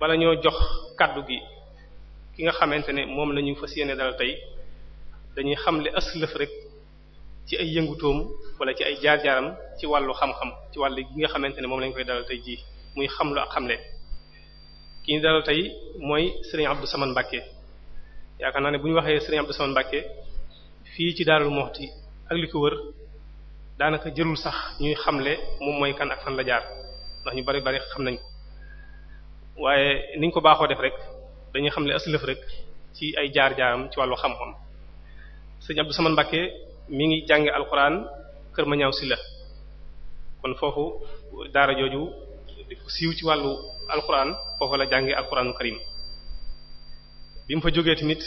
bala ñoo jox kaddu gi ki nga xamante ne moom la ñu fas yéene dal tey dañuy xamle aslëf rek ci ay yëngutoom wala ci ay jaar-jaaram ci wàllu xam-xam ci wàllu gi nga xamante ne moom lañ koy dalal tey jii muy xamlu ak xamle ki ñu dalal tey mooy Serigne Abdou Samane Mbacké yaakaar naa ne bu ñu waxee Serigne Abdou Samane Mbacké fii ci Darou Moukhty ak li ko wër daanaka jërul sax ñuy xamle moom mooy kan ak fan la jaar ndax ñu bari bari xam nañ ko waaye niñ ko baaxoo def rek dañuy xamle aslëf rek ci ay jaar-jaaram ci wàllu xam-xam Serigne Abdou Samane Mbacké mi ngi jànge alquran kër ma ñaaw si la kon foofu daara jooju di siiw ci wàllu alquran foofu la jànge alquranu karim bi mu fa jógee tamit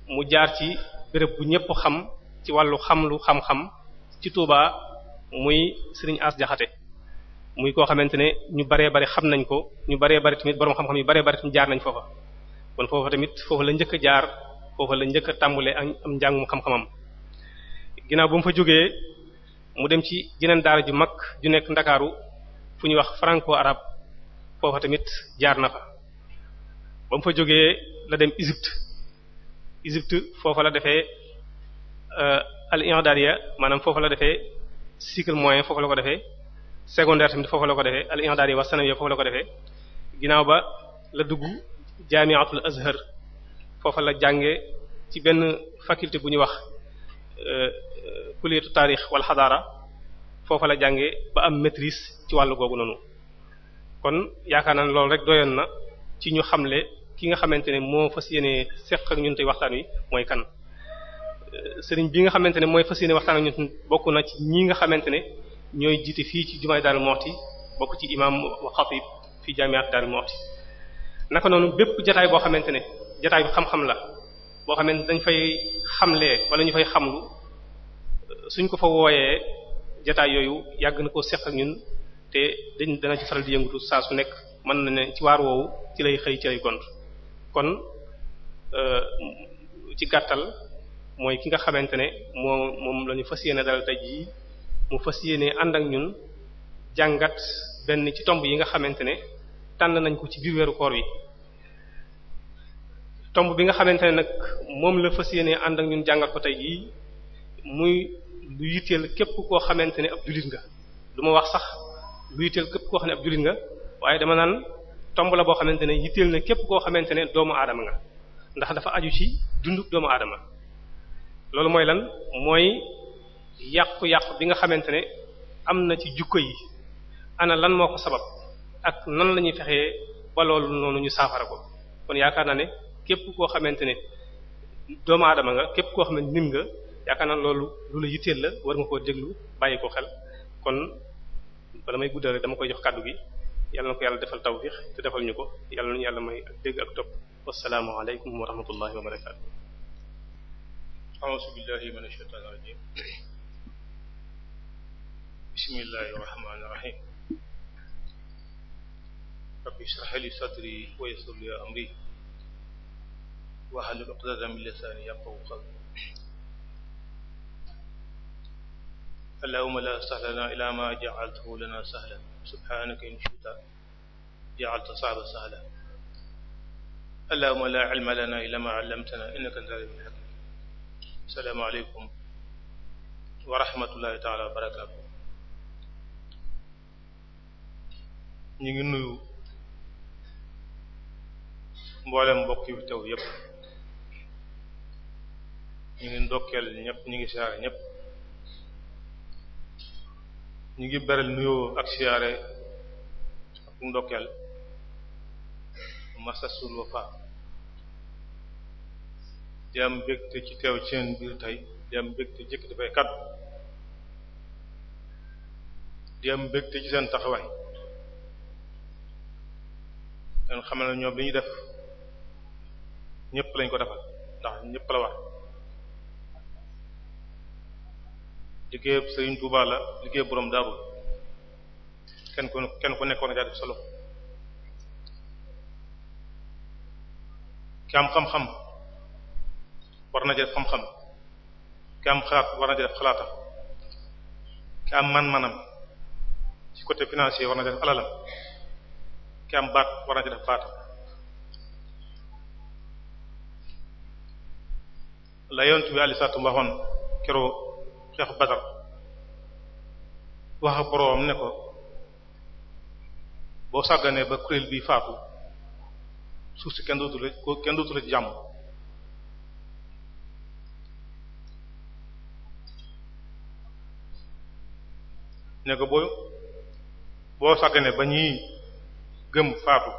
mu jaar ci béréb bu ñëpp xam ci wàllu xamlu xam-xam ci Touba muy Serigne As Jaxate muy koo xamante ne ñu baree bari xam nañ ko ñu baree bari tamit borom xam-xam yu baree bari tamit jaar nañ foofa kon foofa tamit foofu la njëkk a jaar foofa la njëkk a tàmbulee ak am njàngum xam-xamam ginnaaw ba mu fa jógee mu dem ci jeneen daara ju mag ju nekk Ndakaaru fu ñuy wax franco arabe foofa tamit jaar na fa ba mu fa jógee la dem Égypte foofa la defee al-i'dadiyya maanaam foofa la defee cycle moyen foofa la ko defee secondaire tamit foofa la ko defee al-i'dadiyya wa sanawiyya foofa la ko defee ginnaaw ba la dugg jaami'atul Azhar foofa la jànge ci benn faculté bu ñuy wax kulliyatu taarix wal xadaara foofa la jànge ba am maîtrise ci wàllu googu noonu kon yaakaar naa ne loolu rek doyoon na ci ñu xamle ki nga xamante ne moo fas yéene seq ak ñun tey waxtaan wi mooy kan sëriñ bi nga xamante ne mooy fas yéene waxtaan ak ñun bokk na ci ñi nga xamante ne ñooy jiite fii ci jumaay Darou Moukhty bokk ci imam wa xatib fii jaamiat Darou Moukhty naka noonu bépp jataay boo xamante ne jataay bi xam-xam la boo xamante dañ fay xamlee wala ñu fay xamlu suñ ko fa wooyee jataay yooyu yàgg na koo seq ak ñun te dana ci faral di yëngutu saa su nekk mën na ne ci waar woowu ci lay xëy ci lay gont kon ci gàttal mooy ki nga xamante ne moom la ñu fas yéene dalal tey jii mu fas yéene ànd ak ñun jàngat benn ci tomb yi nga xamante ne tànn nañ ko ci biir weeru koor wi tomb bi nga xamante ne nag moom la fas yéene ànd ak ñun jàngat ko tey jii muy lu yitteel képp koo xamante ne ab jullit nga du ma wax sax lu yitteel képp koo xam ne ab jullit nga waaye dama naan tomb la boo xamante ne yitteel na képp koo xamante ne doomu aadama nga ndax dafa aju ci dundu doomu aadama loolu mooy lan mooy yàqu-yàqu bi nga xamante ne am na ci jukko yi ana lan moo ko sabab ak nan la ñuy fexee ba loolu noonu ñu saafara ko kon yaakaar naa ne képp koo xamante ne doomu aadama nga képp koo xamante nit nga yaakaar naa loolu lu la yitteel la war nga koo déglu bàyyi ko xel kon bala may guddal rek dama koy jox kàddu gi yàlla na ko yàlla defal tawfiix te defal ñu ko yàlla nañu yàlla may ak dégg ak topp wassalaamu aleykum wa rahmatullahi wa barakaatu a'uuzu billahi minash shaytaanir rajiim bismillahir rahmaanir rahiim rabbi ishrah li sadri wa yassir li amri wahlul uqdatan min lisaani yafqahu qawli allahumma la sahla illa ma ja'altahu lana sahlan subhanaka in shi'ta ja'alta sa'ba sahlan allahumma la ilma lana illa ma 'allamtana innaka antal alimul hakim assalaamu alaykum wa rahmatullahi ta'ala wa barakatuh ñu ngi nuyu mboolem mbokk yu teew yépp ñu ngi ndokkeel ñépp ñu ngi siyaare ñépp ñu ngi beral nuyoo ak siyaare ak ndokkeel masasul wafa di am mbégte ci teew ci seen biir tey di am mbégte jëkk dafay kaddu di am mbégte ci seen taxawaay leen xamal na ñoom li ñu def ñépp lañ ko defal ndax ñépp la war liggéeyub Sëriñ Tuubaa la liggéeyub boroom Daaru kenn ku nekk war na caa def solo ki am xam-xam war na ci def xam-xam ki am xalaat war na ci def xalaatam ki am man-manam ci côté financier war na ci def alalam ki am baat war na ci def baatam la yonent bi alayhi salaatu waxoon keroo xeexu Badar wax ak boroom ne ko boo sàgganee ba kuréel bi faatu suuf si kenn dootu la ci jàmm ne ko boo sàgganee ba ñuy gëm faatu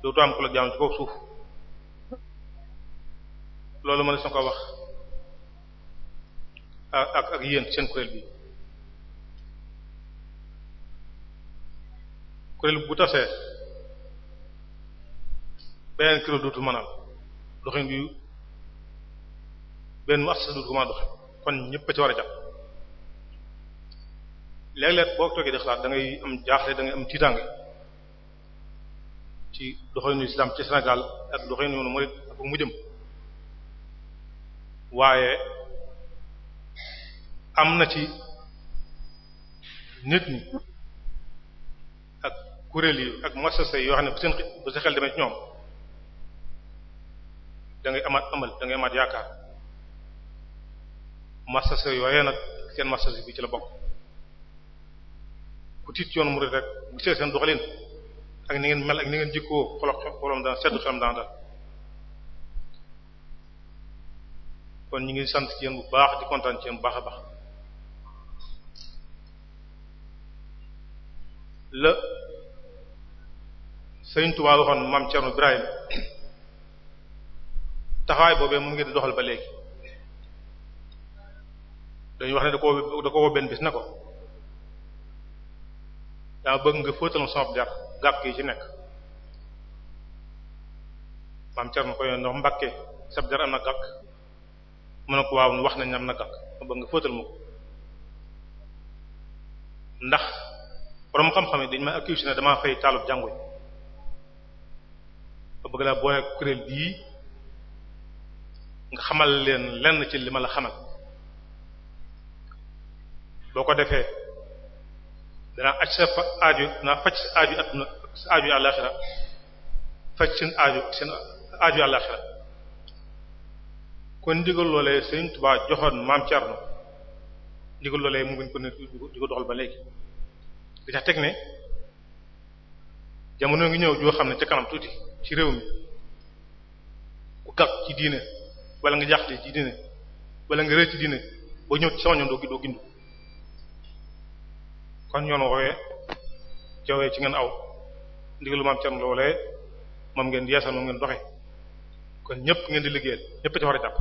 dootu am ku la jàmm ci kaw suuf loolu ma ne ko wax ak yéen seen kuréel bi kuréel bu tasee beneen kuréel dootu mën a doxin bi benn mu assasa dootu ko mën a doxe kon ñëpp a ci war a jàpp léeg-léeg boo toogee di xalaat da ngay am jaaxle da ngay am tiitaange ci doxalinu islam ci Sénégal ak doxalinu yoonu murid ak mu jëm waaye am na ci nit ñi ak kuréel yi ak muassasa yoo xam ne bu sa xel demee ci ñoom da ngay amaat amal da ngay amaat yaakaar muassasa yooyee nag seen muassasa bi ci la bokk ku tiit yoonu murid rek bu gisee seen doxalin ak ni ngeen mel ak ni ngeen jikkoo xolom daan seddu xelam daan dal kon ñu ngi sant ci yéen bu baax di kontaan ci yéen bu baax a baax la Sëriñ Tuubaa waxoon maam Cerno Ibrahim taxawaay boobee mu ngi di doxal ba léegi dañuy wax ne da ko woo benn bis na ko daa bëgg nga fóotal sama der gàkk yi ci nekk maam Cerno ko yoon ndox Mbàkke sab der am na gàkk mu ne ko waaw wax nañ am na gàkk ma bëgg nga fóotal ma ko ndax borom xam-xam yi dañ ma accusé ne damaa fay taalub jànguñ ba bëgg laa boole kuréel bii nga xamal leen lenn ci li ma la xamal boo ko defee danaa aj sa aaju danaa faj sa aaju adduna sa aaju àllaxira faj seen aaju àllaxira kon ndigal loolee Sëriñ Tuubaa joxoon maam Cerno ndigal loolee mu ngi ko ne di ko doxal ba léegi di tax teg ne jamono ngi ñëw joo xam ne ca kanam tuuti ci réew mi ku gàgg ci diine wala nga jaaxle ci diine wala nga rëcc ci diine boo ñëw ci sama ñoom doo gindu kon yoon woowee jawee ci ngeen aw ndigalu maam Cerno loolee moom ngeen yeesal moom ngeen doxe kon ñëpp ngeen di liggéeyal ñëpp ci war a jàpp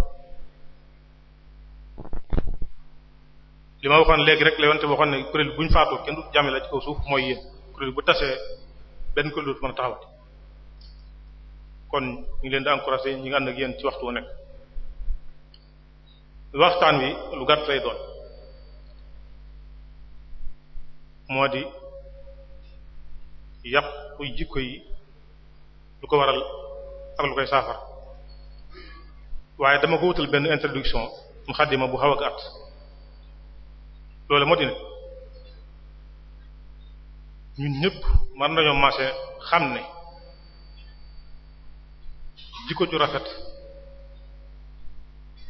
li ma waxoon léegi rek la yonte waxoon ne kuréel bu ñu faatoo kenn du jàmme la ci kaw suuf mooy yéen kuréel bu tasee benn kuréel dootu mën a taxawat kon ñu ngi leen di encourager ñi nga ànd ak yéen ci waxtu wu nekk waxtaan wi lu gàtt lay doon moo di yàqu jikko yi lu ko waral ak lu koy saafara waaye dama ko wutal benn introduction muxaddima bu xaw a gàtt loolu moo di ne ñun ñëpp mën nañoo marché xam ne jikko ju rafet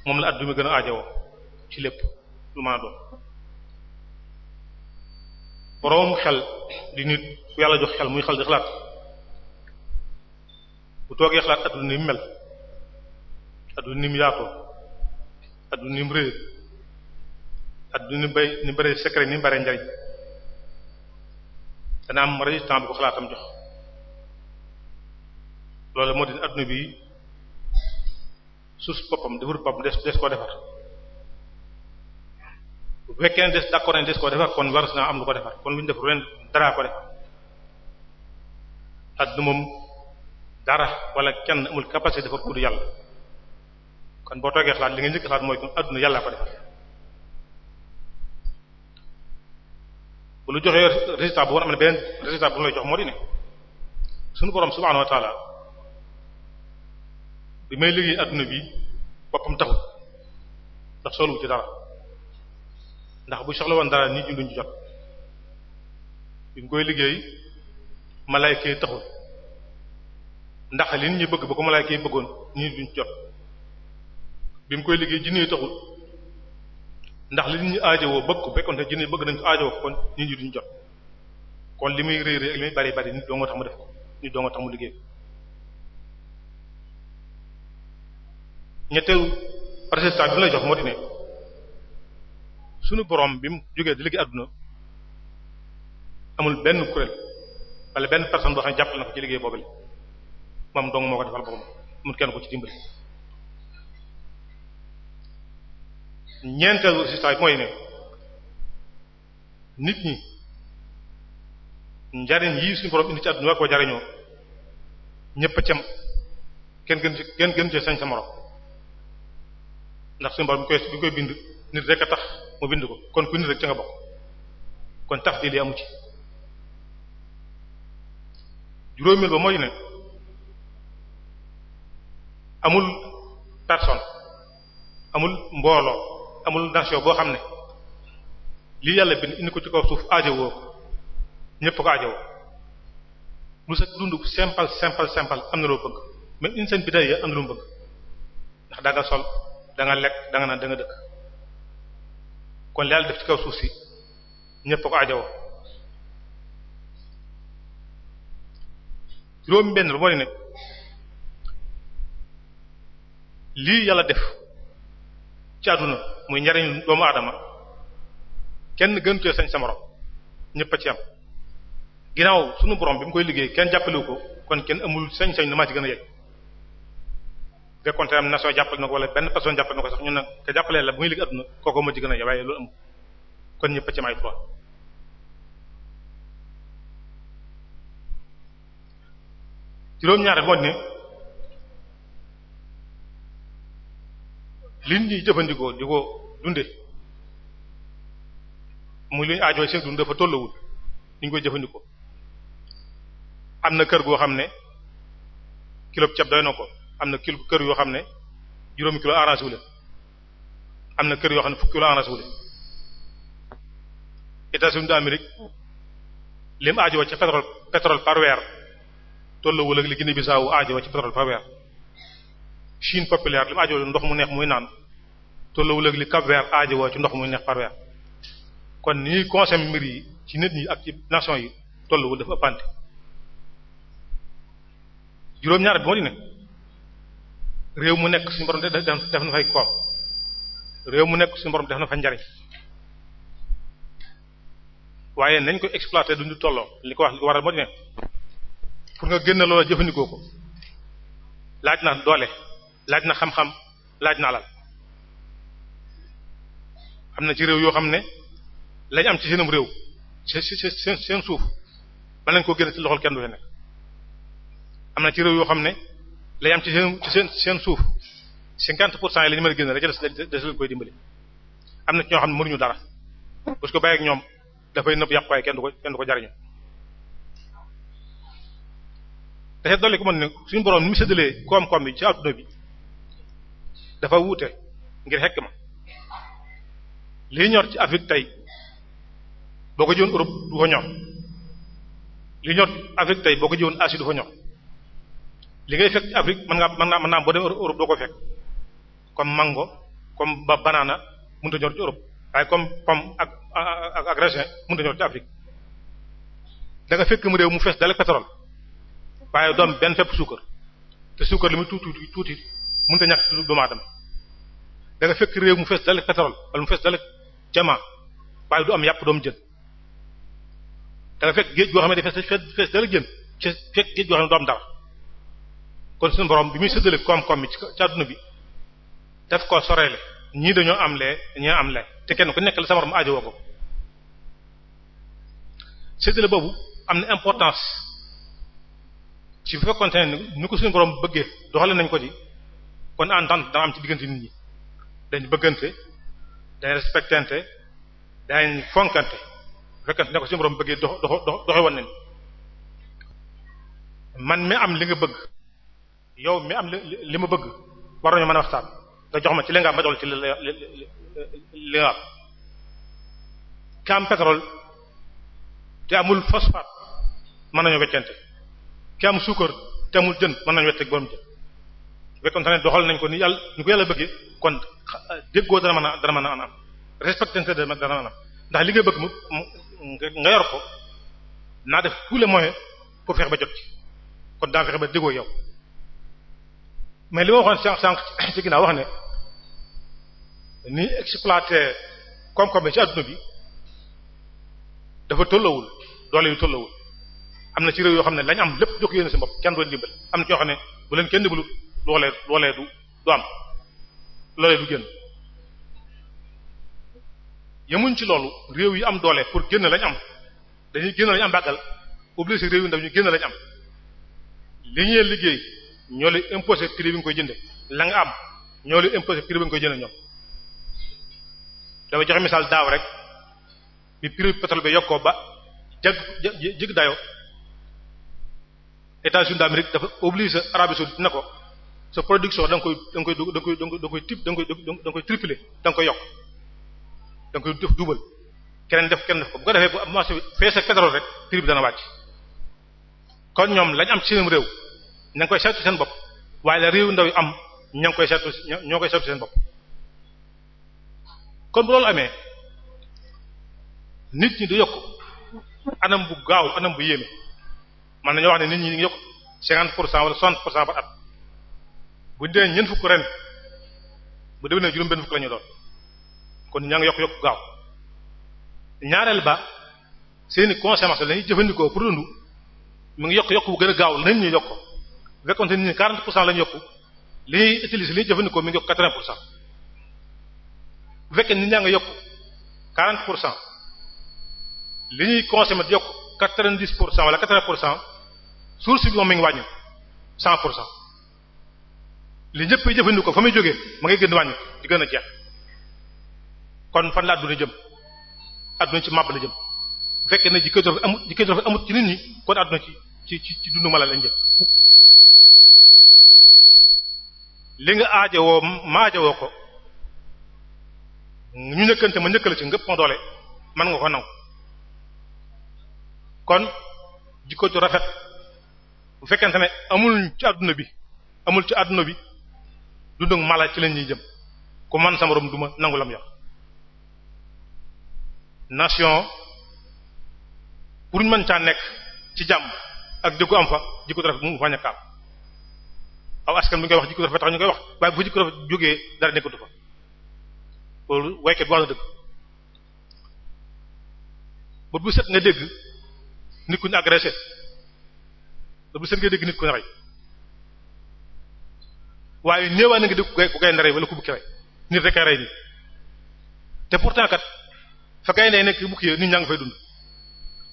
moom la àdduna gën a aajowoo ci lépp lu mën a doon boroom xel di nit ku yàlla jox xel muy xel di xalaat bu toogee xalaat àdduna ni mu mel àdduna ni mu yaatoo àdduna ni mu rëy àdduna ni mu bare secret ni mu bare njariñ dana am résistant bu ko xalaatam jox loolu moo di àdduna bi suuf boppam defarul boppam des koo defar bu fekkee ne des d'accord ne des koo defar kon war naa am lu ko defar kon lu ñu def ren dara ko defar àdduna moom dara wala kenn amul capacité defar ku du yàlla kon boo toogee xalaat li nga njëkk xalaat mooy kon àdduna yàlla ko defar bu lu joxee résultat bu war am ne beneen résultat bu lay jox moo di ne suñu borom subhaanahu wa ta'ala bi may liggéey àdduna bi boppam taxul ndax soxlawu ci dara ndax bu soxla woon dara nit ñi duñ ci jot bi mu koy liggéey malaayka yi taxul ndax li nit ñi bëgg ba ko malaayka yi bëggoon nit ñi duñ ci jot bi mu koy liggéey jinne yi taxul ndax li nit ñi aajowoo bëgg ko bekkoon te jinne yi bëgg nañ ko aajowoo ko kon nit ñi duñ jot kon li muy rëy rëy ak li muy bari bari nit doo nga tax mu def ko nit doo nga tax mu liggéey ñetteelu résultat bi mu lay jox moo di ne sunu borom bi mu jógee di liggéey àdduna amul benn kuréel wala benn personne boo xam ne jàppale na ko ci liggéey boobu la moom dong moo ko defal boppam mun kenn ko ci dimbali. ñeenteelu résultat bi mooy ne nit ñi njariñ yi suñu borom indi ci àdduna war koo jariñoo ñëpp a cem kenn gën ci sañ sa morom ndax suñu borom bi ñu koy bind nit rek a tax mu bind ko kon ku nit rek ca nga bokk kon tax di li amu ci. juróomeel ba mooy ne amul personne amul mbooloo amul nation boo xam ne lii yàlla bind indi ko ci kaw suuf aajowoo ko ñëpp ko aajowoo lu sa dund simple am na loo bëgg même une seen bidaaya am na lu mu bëgg ndax da nga sol da nga lekk da nga naan da nga dëkk kon li yàlla def ci kaw suuf si ñëpp ko aajowoo. juróom benn lu mooy ne lii yàlla def ci àdduna muy njariñ doomu aadama kenn gën cee sañ sa morom ñëpp a ci am ginnaaw sunu borom bi mu koy liggéey kenn jàppalewu ko kon kenn amul sañ-sañ na maa ci gën a yegg fekkoon te am nation jàppale na ko wala benn personne jàppale na ko sax ñun nag te jàppalee la bu muy liggéey àdduna kooku ma ci gën a yegg waaye loolu amul kon ñëpp a ci am ay droit. juróom-ñaare moo ne li ñuy jëfandikoo di ko dunde muy lu ñu aajoo seen dund dafa tollawul ni ñu koy jëfandikoo am na kër goo xam ne kilo ceeb doy na ko am na kër yoo xam ne juróomi kilo arrangé wu leen am na kër yoo xam ne fukki kilo arrangé wu leen États-Unis d'Amérique lim aajoo ci pétrole par weer tollawul ak li Guinée Bissau aajoo ci pétrole par weer Chine populaire li mu aajoo ndox mu neex muy naan tollawul ak li Cap-Vert aajowoo ci ndox muy neex par weer kon ni ñuy consommer mbir yi ci nit ñi ak ci nation yi tollawul dafa ëppante. juróom-ñaar bi moo di ne réew mu nekk suñu borom def na fay koom réew mu nekk suñu borom def na fa njariñ waaye nañ ko exploiter duñu tolloo li ko waral moo di ne pour nga génn loola jëfandikoo ko laaj na doole laaj na xam-xam laaj na alal am na ci réew yoo xam ne lañ am ci seenum réew seen suuf mën nañ koo génn ci loxol kenn du fi nekk am na ci réew yoo xam ne lañ am ci seen suuf 50% yi la ñu mën a génn rek des leen koy dimbali am na ci ñoo xam ne mënuñu dara parce que bàyyi ak ñoom dafay nëbb yàqu waaye kenn du ko jariñu te dolli ko mën ne suñu borom ni mu séddalee koom-koom bi ci adduna bi dafa wuute ngir xekk ma lii ñor ci Afrique tey boo ko jiwoon Europe du fa ñor lii ñor Afrique tey boo ko jiwoon Asie du fa ñor li ngay fekk ci Afrique mën naa boo dem Europe doo ko fekk comme mango comme banana mënut a ñor ci Europe waaye comme pomme ak raisin mënut a ñor ci Afrique da nga fekk mu réew mu fees dale pétrole waaye doom benn fépp suukar te suukar li muy tuuti mënut a ñàkk doomu aadama da nga fekk réew mu fees dale pétrole wala mu fees dale jamaa waaye du am yàpp doomu jën da nga fekk géej goo xam ne dafay fees dale jën ci fekk géej goo xam ne du am dara kon suñu borom bi muy séddale koom-koom bi ci àdduna bi daf ko soreele ñii dañoo am lee ñii am lee te kenn ku nekk la sa morom aajo woo ko séddale boobu am na importance ci bu fekkoon ne ni ko suñu borom bëggee doxale nañ ko ci kon entente dana am ci diggante nit ñi dañ bëggante dañ respectante dañ fonkante bu fekkante ne ko suñu borom bëggee doxe woon nañ man mi am li nga bëgg yow mi am li ma bëgg war nañu mën a waxtaan nga jox ma ci li nga am ma jox la ci li nga am ka am pétrole te amul phosphate mën nañu weccante ki am suukar te amul jën mën nañu wecceeg borom jën fekkoon ne doxal nañ ko ni ko yàlla bëggee kon déggoo dana mën a am respectante dana mën a am ndax li nga bëgg nga yor ko naa def tous les moyens pour fexe ba jot ci kon daa fexe ba déggoo yow mais li ma waxoon sànq ci ginnaaw wax ne ni exploiter koom-koom bi ci adduna bi dafa tolloowul doole yu tolloowul am na ci réew yoo xam ne lañ am lépp jox yéen seen bopp kenn doon dimbal am na ci yoo xam ne bu leen kenn dimbalu loolee du am loolee du génn yemuñ ci loolu réew yi am doole pour génn lañ am dañuy génn lañ am bàggal obligé réew yi ndaw ñu génn lañ am li ñuy liggéey ñoo lay imposer prix bi nga koy jënde la nga am ñoo lay imposer prix bi nga koy jënde ñoom dama joxe misaal daaw rek bi prix pétrole bi yokkoo ba jëg dayo États-Unis d'Amérique dafa obligé Arabie saoudite na ko sa production da nga koy tripler da nga koy yokk da nga koy def duubal keneen def ko bu ko defee bu marché bi fees ak pétrole rek prix bi dana wàcc kon ñoom lañ am ci seen réew ña ngi koy saytu seen bopp waaye la réew ndaw yi am ñoo koy saytu seen bopp kon bu loolu amee nit ñi du yokk anam bu gaaw anam bu yéeme man nañoo wax ne nit ñi ngi yokk 50% wala 60% par at bu dee ñeent fukk ren bu déwénee juróom benn fukk la ñu doon kon ñaa ngi yokk gaaw ñaareel ba seeni consommation lañuy jëfandikoo pour dund mu ngi yokk bu gën a gaaw nañ ñu yokk bu fekkoon te nit ñi 40% lañu yokk li ñuy utiliser li ñuy jëfandikoo mi ngi yokk 80% bu fekkee nit ñaa ngi yokk 40% li ñuy consommer di yokk 90% wala 80% source bi moom mi ngi wàññi 100% li ñëpp ay jëfandikoo fa muy jógee ma ngay gën wàññi di gën a jeex kon fan la adduna jëm adduna ci màbb la jëm bu fekkee ne jikko rafet amut ci nit ñi kon adduna ci dundu mala lañ jëm li nga aajowoo ma aajowoo ko ñu ñëkkante ma ñëkkale ci ngëpp ma doole mën nga ko nangu kon jikko ju rafet bu fekkente ne amul ci adduna bi dundu mala ci lañ ñuy jëm ku man sa morom duma nangu lam yor nation pour ñu mën caa nekk ci jàmm ak dëggu am fa jikko rafet mu fa ñàkkaam aw askan bi ngay wax jikko rafet tax ñu koy wax waaye bu jikko rafet jógee dara nekkatu fa loolu waykat bi wax na dëgg ba bu set nga dégg nit ku ñu agressé ba bu set nga dégg nit ku ñu rey waaye néewaa na nga dégg ku gaynde rey wala ku bukki rey nit rek a rey nit te pourtant kat fa gaynde nekk bukki nit ñaa ngi fay dund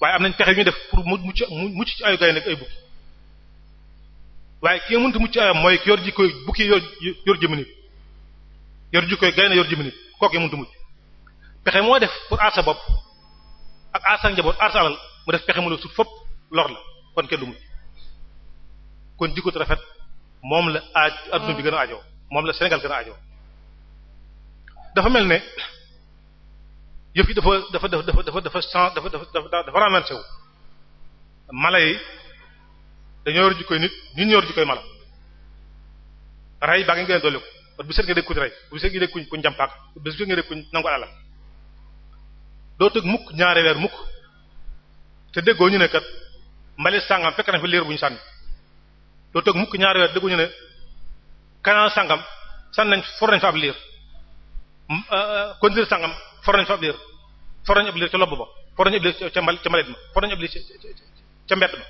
waaye am nañ pexe yu ñu def pour mucc ci ayu gaynde ay bukki waaye ki nga mënta mucc ayam mooy yor jikkoy bukki yor jëmm nit yor jikkoy gaynde yor jëmm nit kooku mënta mucc pexe moo def pour aar sa bopp ak aar sa njaboot aar sa alal mu def pexe mu la sut fopp lor la kon kenn du mucc kon jikko rafet moom la adduna bi gën a ajoo moom la Sénégal gën a ajoo dafa mel ne yëf yi dafa renversé wu mala yi dañoo yor jikkoy nit ñoo yor jikkoy mala rey baa ngi gën a dolli ko bu set nga dégg kuñ rey bu set nga dégg kuñ jàmpaak bu set nga dégg kuñ nangu alal doo tëgg mukk ñaari weer mukk te déggoo ñu ne kat mbalit sàngam fekk na fi liir bu ñu sànni doo tëgg mukk ñaari weer déggoo ñu ne canal sàngam for nañ fa ab liir conduire sàngam for nañ fa ab liir for nañ ab liir ca lobb ba for nañ ab liir ca mbalit ma for nañ ab liir ca mbedd ma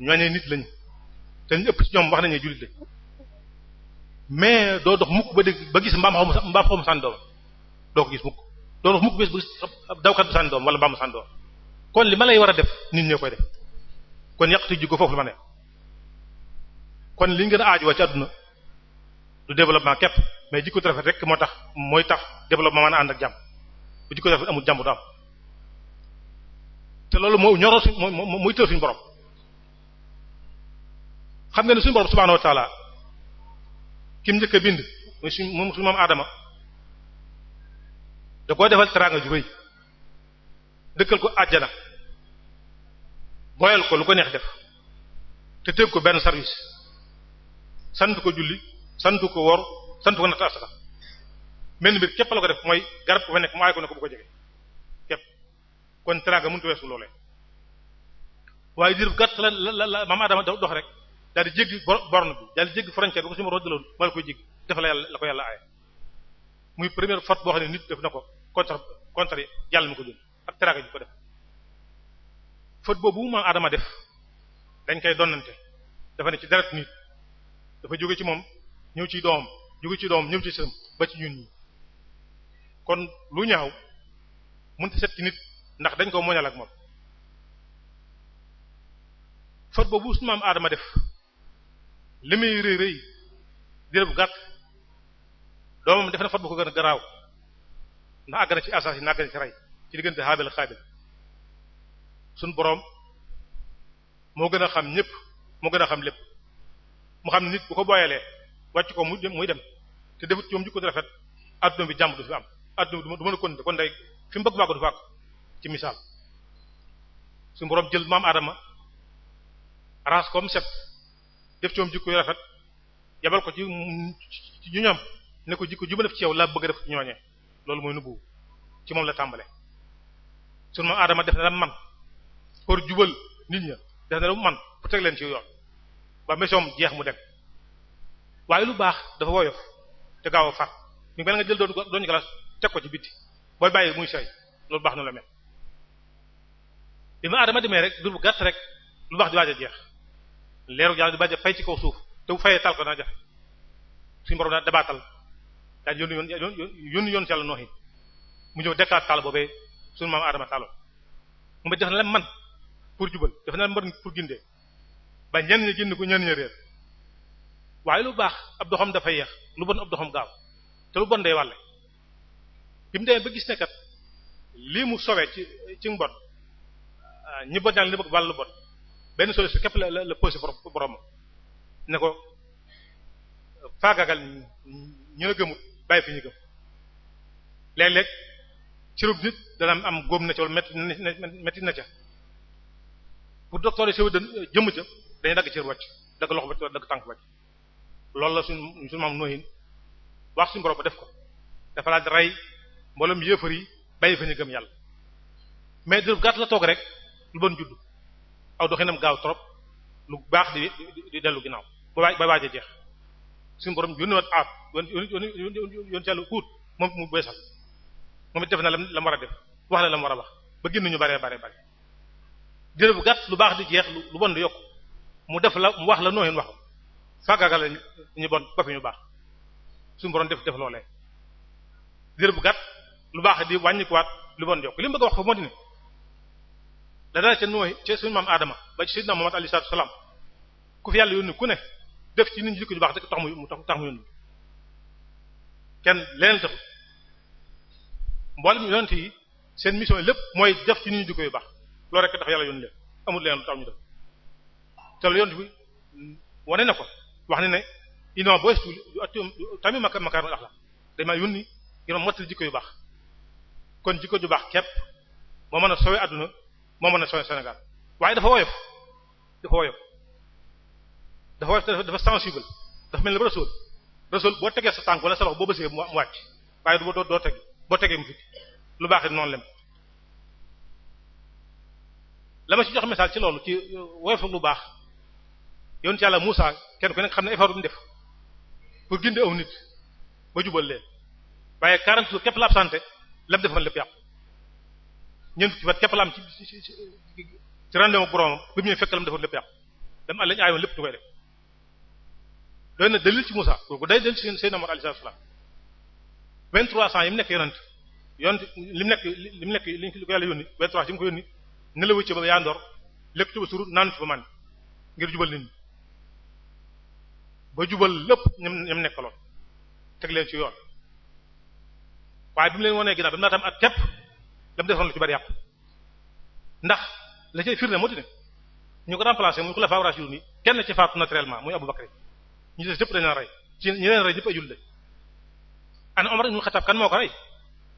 ñooñu nit lañu te ñu ëpp ci ñoom wax nañu jullit lañ mais doo dox mukk ba gis mbaam xaw ma sànni doom doo ko gis mukk doo dox mukk bés bu dawkat bu sànni doom wala mbaam sànni doom kon li ma lay war a def nit ñoo koy def kon yàqtu jikko foofu la ma ne kon li ñu gën a aaju ci àdduna du développement képp mais jikko rafet rek mooy tax développement mën a ànd ak jàmm bu jikko rafet amul jàmm du am te loolu moo ñoroo muy tër suñu borom xam nga ne suñu borom subhaanahu wa ta'ala kim njëkk a bind muy suñu moom Adama da koo defal teraanga ju rëy dëkkal ko àjjana boyal ko lu ko neex def te teg ko benn service sant ko julli sant ko wor sant ko natt asaka mel ni mbir képp la ko def mooy garab ko fa nekk mu aay ko ne ko bu ko jege képp kon teraanga mënut a weesu loolee waaye diir bu gàtt la maam Adama dox rek daal di jéggi borne bi daal di jéggi frontière bi ko suñu ma roddaloon moo la koy jéggi dafa la ko yàlla aaye muy première faute boo xam ne nit def na ko contre yàlla mi ko jël ak teraanga ji ko def faute boobu maam Adama def dañ koy donnante dafa ne ci deret nit dafa jóge ci moom ñëw ci doomam jóge ci doomam ñëw ci sëm ba ci ñun ñi kon lu ñaaw mënta set ci nit ndax dañ ko moñal ak moom faute boobu su maam Adama def li muy rëy rëy dire bu gàtt doomam def na faute bu ko gën a garaaw ndax àgg na ci asas yi na àgg na ci rey ci diggante Haabil Xaabil suñ boroom moo gën a xam ñépp moo gën a xam lépp mu xam nit bu ko booyalee wàcc ko muy dem te defut ci moom jikko rafet adduna bi jàmm du fi am adduna bi du mën a continuer kon day fi mu bëgg bàggu du fa ak ci misaal suñu boroom jël maam Adama raas comme set def ci moom jikko yu rafet yabal ko ci ñu ñam ne ko jikko ju ma def ci yow laa bëgg a def ci ñooñee loolu mooy nubbu ci moom la tàmbale suñu maam Adama def na la man pour jubal nit ña def na la man pour teg leen ci yoon ba mission jeex mu dem waaye lu baax dafa woyof te gaaw a far ñu mel nga jël doon galas teg ko ci bitti booy bàyyi muy say loolu baax na la mel bi ma Adama demee rek dur bu gàtt rek lu baax di waaj a jeex leeru yàlla di baaj a fay ci kaw suuf te bu fayee tal ko dana jafe suñu borom daal dabaatal daal yónni yoon ci yàlla nooxi mu ñëw dekkaat taal boobee suñu maam Adama taaloon mu def na la man pour jubal def na la mën pour gindee ba ñenn ñi génn ko ñenn ñi réer waaye lu baax ab doxam dafa yeex lu bon ab doxam gaaw te lu bon day wàlle bi mu demee ba gis ne kat lii mu sowee ci mbon ñi bon ñaar li bëgg wàllu bon benn solution képp la posé borom ne ko faagagal ñu la gëmut bàyyi fi ñu gëm léeg-léeg cirub nit dana am góom na ca wala metti na ca pour docteur yi sew jëmm ca dañuy dagg cër wàcc dagg loxo wàcc dagg tànk wàcc loolu la suñu maam nooyin wax suñu borom ba def ko dafa laaj rey mboolem yéefar yi bàyyi fa ñu gëm yàlla mais du gàtt la toog rek lu bon judd aw doxinam gaaw trop lu baax di dellu ginnaaw ba waaj a jeex suñu borom yónni wat aat yoon ci yàlla kuut moom mu beesal moom it def na la mu war a def wax la mu war a wax ba génn ñu bare jërë bu gàtt lu baax di jeex lu bon di yokk mu def la mu wax la nooyeen wax fàggaagal la ñu bon ba fi ñu baax suñu borom def loolee jërë bu gàtt lu baax di wàññikuwaat lu bon di yokk li mu bëgg a wax fa moo di ne da dara ca nooy ca suñu maam Adama ba ci Sayyidina Muhammad alayhi salaatu salaam ku fi yàlla yónni ku ne def ci nit ñi jikko ju baax rek tax mu yónni kenn leneen taxul mboolem yonent yi seen mission lépp mooy def ci nit ñi jikko yu baax loolu rek tax yàlla yónni leen amul leneen lu tax ñu def te loolu yonent bi wane na ko wax ne inno boo tamit makaarimul axlaaq dañ maa yónni ngir mottali jikko yu baax kon jikko ju baax képp moo mën a sowe àdduna moo mën a sowe Sénégal waaye dafa woyof dafa sensible dafa mel ni ba rasul boo tegee sa tànk wala sa loxo boo bësee mu wàcc waaye doo teg boo tegee mu fi lu baax it noonu lem la ma ci jox message ci loolu ci woyof lu baax yoon ci yàlla Muusaa kenn ku nekk xam ne effort bu mu def pour gindi aw nit ba jubal leen waaye 40 jours képp la absenté lam defoon lépp yàqu ñeent fukki fan képp la am ci rendez-vous boromam bi mu ñëw fekk lam defoon lépp yàqu dem àll ñu aayoon lépp ñu koy def doy na dalil ci Muusaa kooku day dalil ci Seydina Muhammad alayhi salaam 23 ans yi mu nekk yonent li mu nekk li ko yàlla yónni 23 yi mu ko yónni ne la wëcce ba yaandoor lekk ci ba suru naan ci ba man ngir jubal nit ñi ba jubal lépp ñam nekkaloon teg leen ci yoon waaye bi mu leen wonee ginnaaw bi mu laatam at képp la mu defoon lu ci bari yàqu ndax la cay firnde moo di ne ñu ko remplacé muy xulafaa raashidun yi kenn ci faatu naturellement muy Abu Bakr ñu des ñëpp dañu leen rey ci ñi leen rey ñëpp ay jullit lañ ana Omar ibn Khattab kan moo ko rey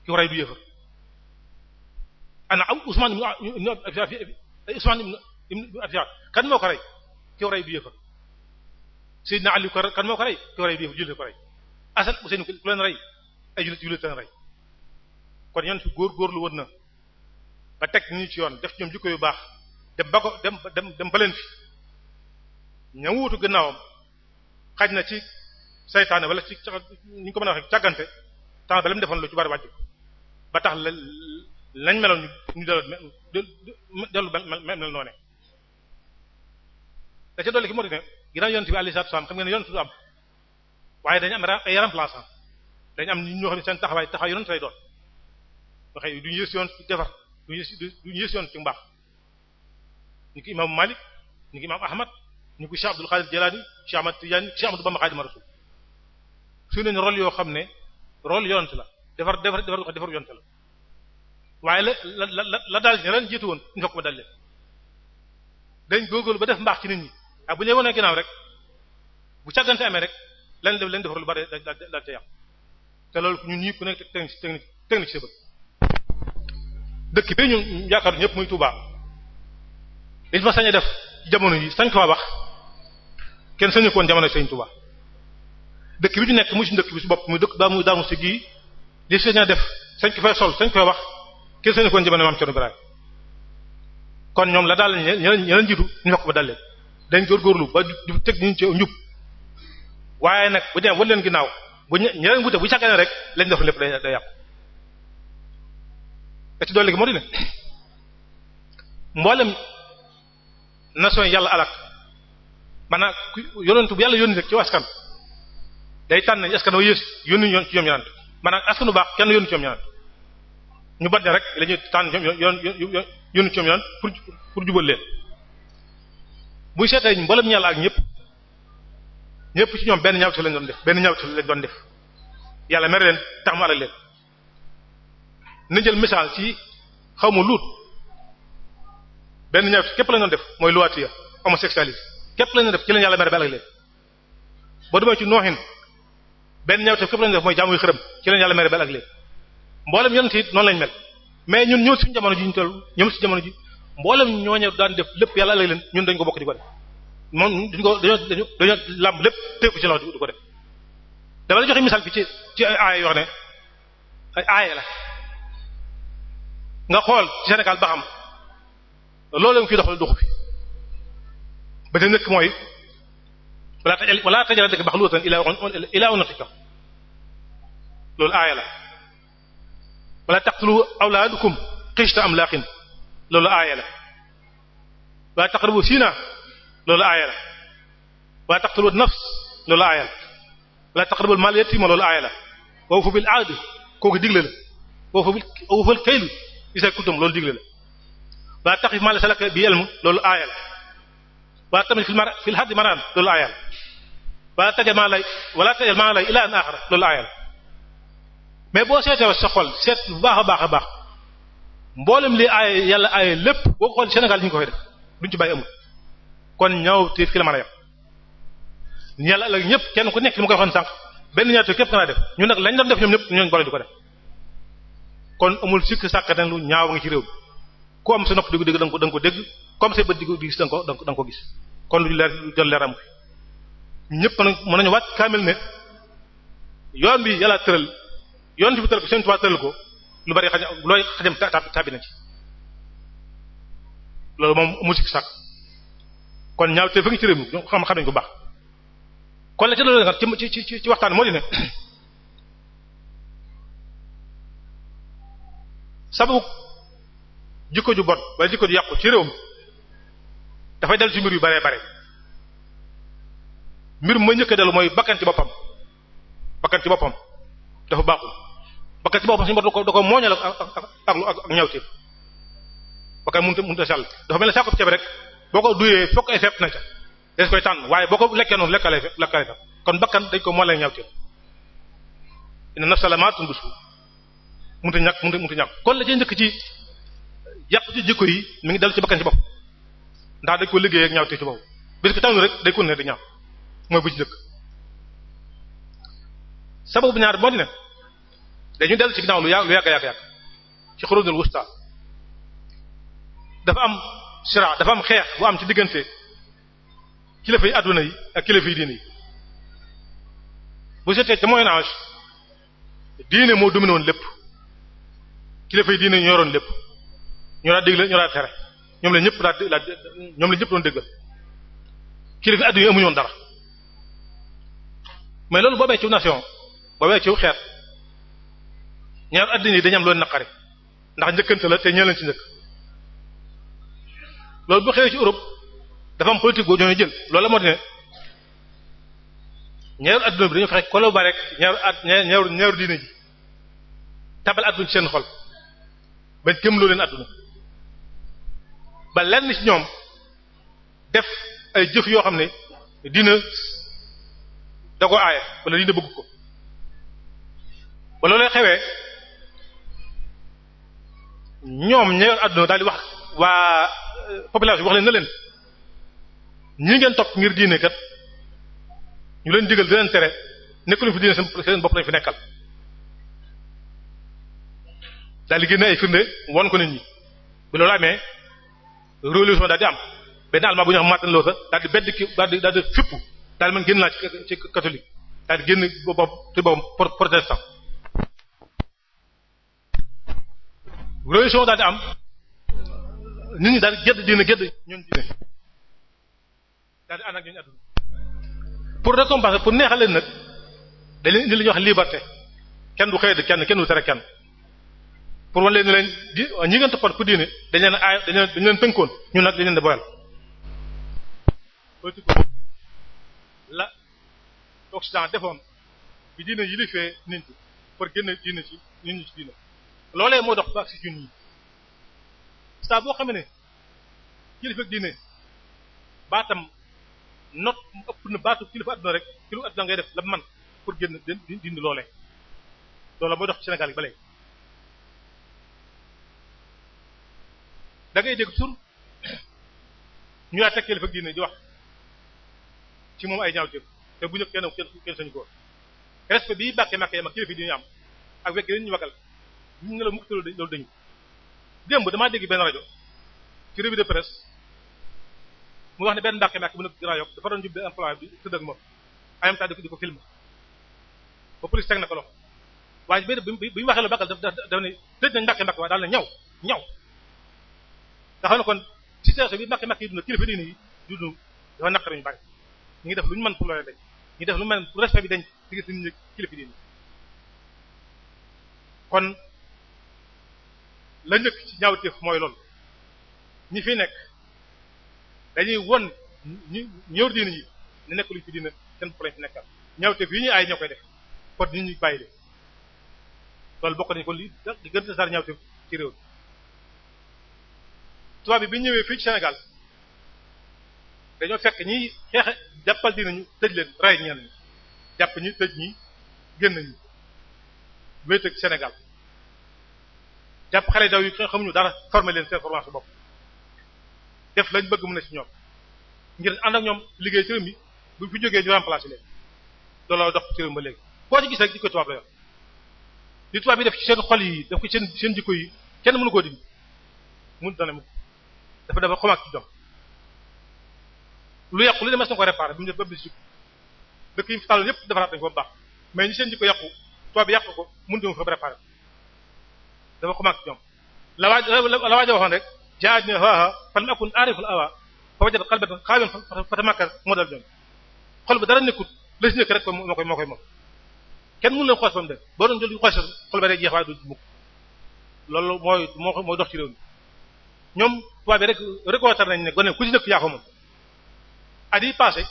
ki ko rey du yéefar ana Usman ibn Affan kan moo ko rey ki ko rey du yéefar Sayyidina Ali kan moo ko rey ki ko rey du yéefar jullit ko rey Asan Useynu ku leen rey ay jullit leen rey kon yonent fi góorgóorlu woon na ba teg ni ñu ci yoon def ci ñoom jikko yu baax dem ba ko dem ba leen fi ña wuutu gannaawam xaj na ci saytaane wala ci ñu ko mën a waxee càggante tax ba la mu defoon lu ci bari wàcc ba tax lañ meloon ñu dellu mel noone da ca dolli ki moo di ne ginnaaw yonent bi alayhi salaatu wasallam xam ngeen ne yonent du am waaye dañu am ay remplaçant dañu am ñoo xam ne seen taxawaay yonent lay doon waxee duñu yées yoon ci defar duñu yées yoon ci mbaax ñu ko imam Malik ñu ko imam Ahmad ñu ko Cheikh Abdul Qadir Jilani Cheikh Ahmad Tidiane Cheikh Ahmadou Bamba Khadimu Rasul su nañu rôle yoo xam ne rôle yonent la defar yonent la waaye la daal ña leen jiitu woon ñu fekk ba dal leen dañ góorgóorlu ba def mbaax ci nit ñi ak bu ñu wonee ginnaaw rek bu càggante amee rek leen defar lu bari daal ca yàq te loolu ñun ñii ku nekk technique ci bët dëkk bi ñun yaakaar ñëpp muy Touba liñ fa sañ a def jamono yi sañ ko fa wax kenn sañu koon jamono Sëriñ Touba dëkk bi ñu nekk muy suñu dëkk bi su bopp muy dëkk daa muy daamu si gii li sañ a def sañ ko fay sol sañ koy wax kenn sañu koon jamono Maam Cerno Ibrahima kon ñoom la daal ñeneen jiitu ñu fekk ba dal leen dañ góorgóorlu ba di teg ñu ci njub waaye nag bu dem wal leen ginnaaw bu ñeneen wute bu càggane rek lañ def lépp day yàqu te ci dolli gi moo di ne mboolem nation yàlla alak maanaam yonentu bu yàlla yónni rek ci askan day tànn askan wa yées yónni ñoom ci ñoom ñanant maanaam askan bu baax kenn yónni ci ñoom ñanant ñu bat ne rek la ñuy tànn yónni ci ñoom ñanant pour jubal leen buy seetee mboolem ñàlla ak ñëpp ci ñoom benn ñaawte lañ doon def yàlla mere leen tax mu alal leen na jël misaal ci xaw ma luut benn ñaawte képp lañ doon def mooy luwaatiya homosexualité képp lañ doon def ci leen yàlla mere ba alal leen boo demee ci nooxin benn ñaawte képp lañ def mooy jaamuy xërëm ci leen yàlla mere ba alal leen mboolem yonent it noonu lañ mel mais ñun ñëw suñu jamono ji ñu toll ñoom si jamono ji mboolem ñooñu daan def lépp yàlla alal leen ñun dañ ko bokk di ko def moom dañoo làmb lépp téeku ci loxo di ko def dama la joxe misaal bi ci ay aaya yoo xam ne ay aaya la nga xool ci Sénégal ba xam loolu nga fi doxal doxu fi ba te nekk mooy wala tajal dëkk bax luutan ilaa unatika loolu aaya la wala taqtulu awlaadukum xishta amlaqin loolu aaya la wala taqrabu zina loolu aaya la wala taqtulu nafs loolu aaya la wala taqrabu mal yatima loolu aaya la wa awfu bil ahd kooku digle la wa awfu bil kayl isa kuntum loolu digle la wala taqif ma laysa laka bi ilm loolu aaya la wala tamit fil haddi maran loolu aaya la wala tajal ma lay ila an axara loolu aaya la mais boo seetee sa xol seet bu baax a baax mboolem li aaya yàlla aaya lépp boo xool Sénégal ñu ngi ko fay def duñ ci bàyyi amul kon ñaaw te fi la mën a yem yàlla ëllëg ñëpp kenn ku nekk li ma koy waxoon sànq benn ñaata képp nga def ñun nag lañ doon def ñoom ñëpp ñooñu boole di ko def kon amul sikk sàkk dañ lu ñaaw ngi ci réew mi ku am sa nopp dégg da nga ko dégg comme sa bët di gis da nga ko gis kon lu leer lu jël leeram fi ñëpp mën nañu waat kaamil ne yoon bi yàlla tëral yoon bi tëral ko seen tubaab tëral ko lu bari looy xajam tàbbi na ci loolu moom amul sikk sàkk kon ñaaw te fa ngi ci réew mi xam nañ ko baax kon la ca loolu nga ci waxtaan moo di ne sababu jikko ju bon wala jikko ju yàqu ci réew mi dafay dellu ci mbir yu bare bare mbir mu may njëkk a dellu mooy bakkan ci boppam dafa baaxul bakkan ci boppam suñu bot da ko mooñal ak ñaawteef bakkan mënut a sell dafa mel ne saako ceeb rek boo ko duyee fokk ay fepp na ca des koy tànn waaye boo ko lekkee noonu lekkale fepp kon bakkan dañ ko moolee ñaawteef inna nafsa lamaatun bisu mënut a ñàkk kon la cee njëkk ci yàqu ci jikko yi mi ngi dellu ci bakkan ci bopp ndax dañ ko liggéey ak ñaawteef ci bopp bis ko tànn rek day ko ne di ñaaw mooy bu ci njëkk sababu ñaar moo di ne dañu dellu ci ginnaaw lu yàgg ci xurunul wusta dafa am sira dafa am xeex bu am ci diggante kilifa yi adduna yi ak kilifa yi diine yi bu seetee ca Moyen Âge diine moo dominé woon lépp kilifa yi diine ñoo yoroon lépp ñoo daa digle ñoo daa tere ñoom la ñëpp ñoom la ñëpp doon déggal kilifa adduna yi amuñu woon dara mais loolu boobee ci nation boobee ci xeet ñaar adduna yi dañu am loolu naqari ndax njëkkante la te ñee leen ci njëkk loolu bu xewee ci Europe dafa am politique boo ñoo jël loolu la moo di ne ñaaru adduna bi dañu fexe collaborer rek ñaaru diine ji tabal adduna ci seen xol bañ gëmloo leen adduna ba lenn ci ñoom def ay jëf yoo xam ne diina da ko aaye wala diina bëgg ko ba loolee xewee ñoom ñaaru adduna daal di wax waa population bi wax leen na leen ñi ngeen topp ngir diine kat ñu leen digal di leen tere nekkuñu fi diine seen bopp lañu fi nekkal daal di génne ay firnde won ko nit ñi bi loolu amee révolution daal di am benn allemand bu ñu xam Martin Luther daal di bedd ki daal di fippu daal di man génn naa ci catholique daal di génn boobu protestant révolution daal di am nit ñi daal di gedd diine gedd ñoon diine daal di ànd ak ñooñu àdduna pour récompenser pour neexal leen nag dañ leen indi li ñuy wax liberté kenn du xëy de kenn du tere kenn pour wan leen ne leen di ñi ngeen toppoon pour diine dañ leen aay dañ leen tënkoon ñun nag dañ leen di boyal politique la Occident defoon bi diine yilifee nit ñi pour génne diine ci nit ñi ci diine loolee moo dox ba ak si ñun ñi saa boo xamee ne kilifa diine baatam not ëpp na baatu kilifa adduna rek kilifa adduna ngay def la man pour génn dindi loolee loola mooy dox ci Sénégal yi ba léegi da ngay dégg sur ñu laa teg kilifa diine di wax ci moom ay ñaaw jëf te bu ñëpp kenn sañu ko respect bii bàkkee màkkee mag kilifa diine am ak wekk leen ñu wagal ñu ne la mukk loolu dañu démb damaa dégg benn rajo ci revue de presse mu wax ne benn mbàkke màkke bu nekk Grand Yoff dafa doon jubbe emploi bi tëdd ak moom en même temps di ko film ba police teg na ko loxo waaye bi ñu waxee la bàkkal daf ne tëj nañ mbàkke màkke waaye daal na ñaw nga xam ne kon situation bi mbàkke màkke yi dund kilifa diine yi dund dafa naqari ñu bari ñu ngi def lu ñu mën pour loolee dañ ñu def lu mën pour respect bi dañ diggante nit ñi kilifa diine kon la njëkk ci ñaawteef mooy loolu ñi fi nekk dañuy won ñu ñëw diine yi ne nekk luñ fi diine seen bopp lañ fi nekkal ñaawteef yi ñuy aay ñoo koy def kon nit ñi bàyyi leen loolu bokk nañu kon li di gën a sar ñaawteef ci réew mi tubaab bi ñëwee fii ci Sénégal dañoo fekk ñiy xeexe jàppal diine ñu tëj leen ray ñenn ñi jàpp ñi tëj ñi génn ñi wéet ak Sénégal jàpp xale daw yi xamuñu dara former leen seen formation bopp def lañ bëgg mu ne ci ñoom ngir ànd ak ñoom liggéey ci réew mi bu fi jógee ñu remplacer leen looloo dox ci réew mi ba léegi koo ci gis rek jikko tubaab la yor li tubaab yi def ci seen xol yi def ko ci seen jikko yi kenn mënu koo dindi mënu dana mu dafa xomaak ci doom lu yàqu lu demes na ko réparer bu ñu def ba bis dëkk yi fi tàlloon yépp defaraat nañ ko ba baax mais ñi seen jikko yàqu tubaab bi yàqu ko mënu dema fa réparer dafa xomaak ci ñoom la waaja waxoon rek jaaj ne waawa fan ma akun aariful awa fa wajat xalbatan xaawen fa tamakkar moo dal ñoom xol ba dara nekkut la si nekk rek moo koy moom kenn mënu leen xoos ba mu def boo doon jël xoos xol ba day jeex waaye du mukk loolu mooy dox ci réew mi ñoom tubaab bi rek reconnaître nañ ne gone ku ci dëkk yaa ko moom at yi passé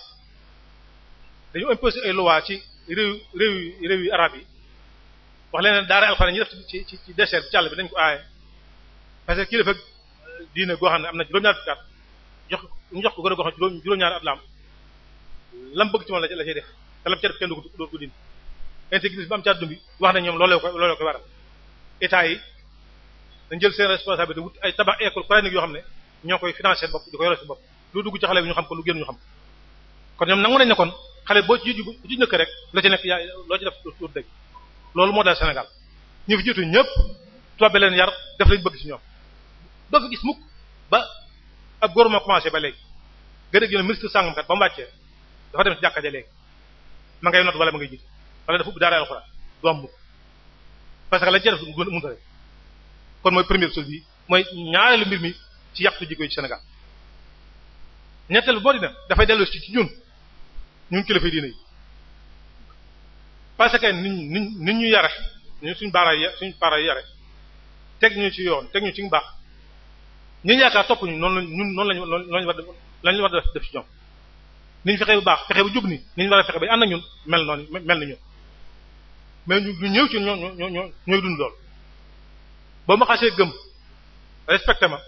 dañu imposé ay loi ci réew yi arab yi wax leen daara alxuraan ñi def ci désert bi càll bi dañ ko aaye parce que kilifa diine goo xam ne am na juróom-ñaari fukki at ñu jox ko gën a goo xam juróom-ñaari at la am lam bëgg ci moom la cay def te lam ca def kenn du ko dindi intégrité bi am ci àdduna bi wax nañ ñoom looloo ko waral état yi dañ jël seen responsabilité wut ay tabax école coranique yoo xam ne ñoo koy financer bopp di ko yore si bopp lu dugg ci xale bi ñu xam ko lu génn ñu xam kon ñoom nangu nañ ne kon xale boo ci njëkk rek la ci nekk yaa loo ci def lu dëgg loolu moo dal Sénégal ñu fi jiitu ñëpp tubaab bi leen yar def lañ bëgg ci ñoom doo fi gis mukk ba ab gouvernement commencé ba léegi gën a gën a ministre sàngam kat ba mu wàccee dafa dem ci jàkka ja léegi ma ngay not wala ma ngay jiite wala dafa ubbi daara alxuraan du am mukk parce que lañ ci def mënut a rek kon mooy première chose bi mooy ñaareelu mbir mi ci yàqtu jikko yi ci Sénégal ñetteel boo dina dafay delloo ci ñun kilifa diine yi parce que nit ñu yare ñu suñ parents yi yare teg ñu ci yoon teg ñu ci baax ñu yaakaar topp ñu noonu lañu war a def ci ñoom niñ fexe bu baax fexe bu jub ni niñ war a fexe ba ànd ak ñun mel ni ñun mais ñu ñëw ci ñooy dund lool ba ma xasee gëm respecté ma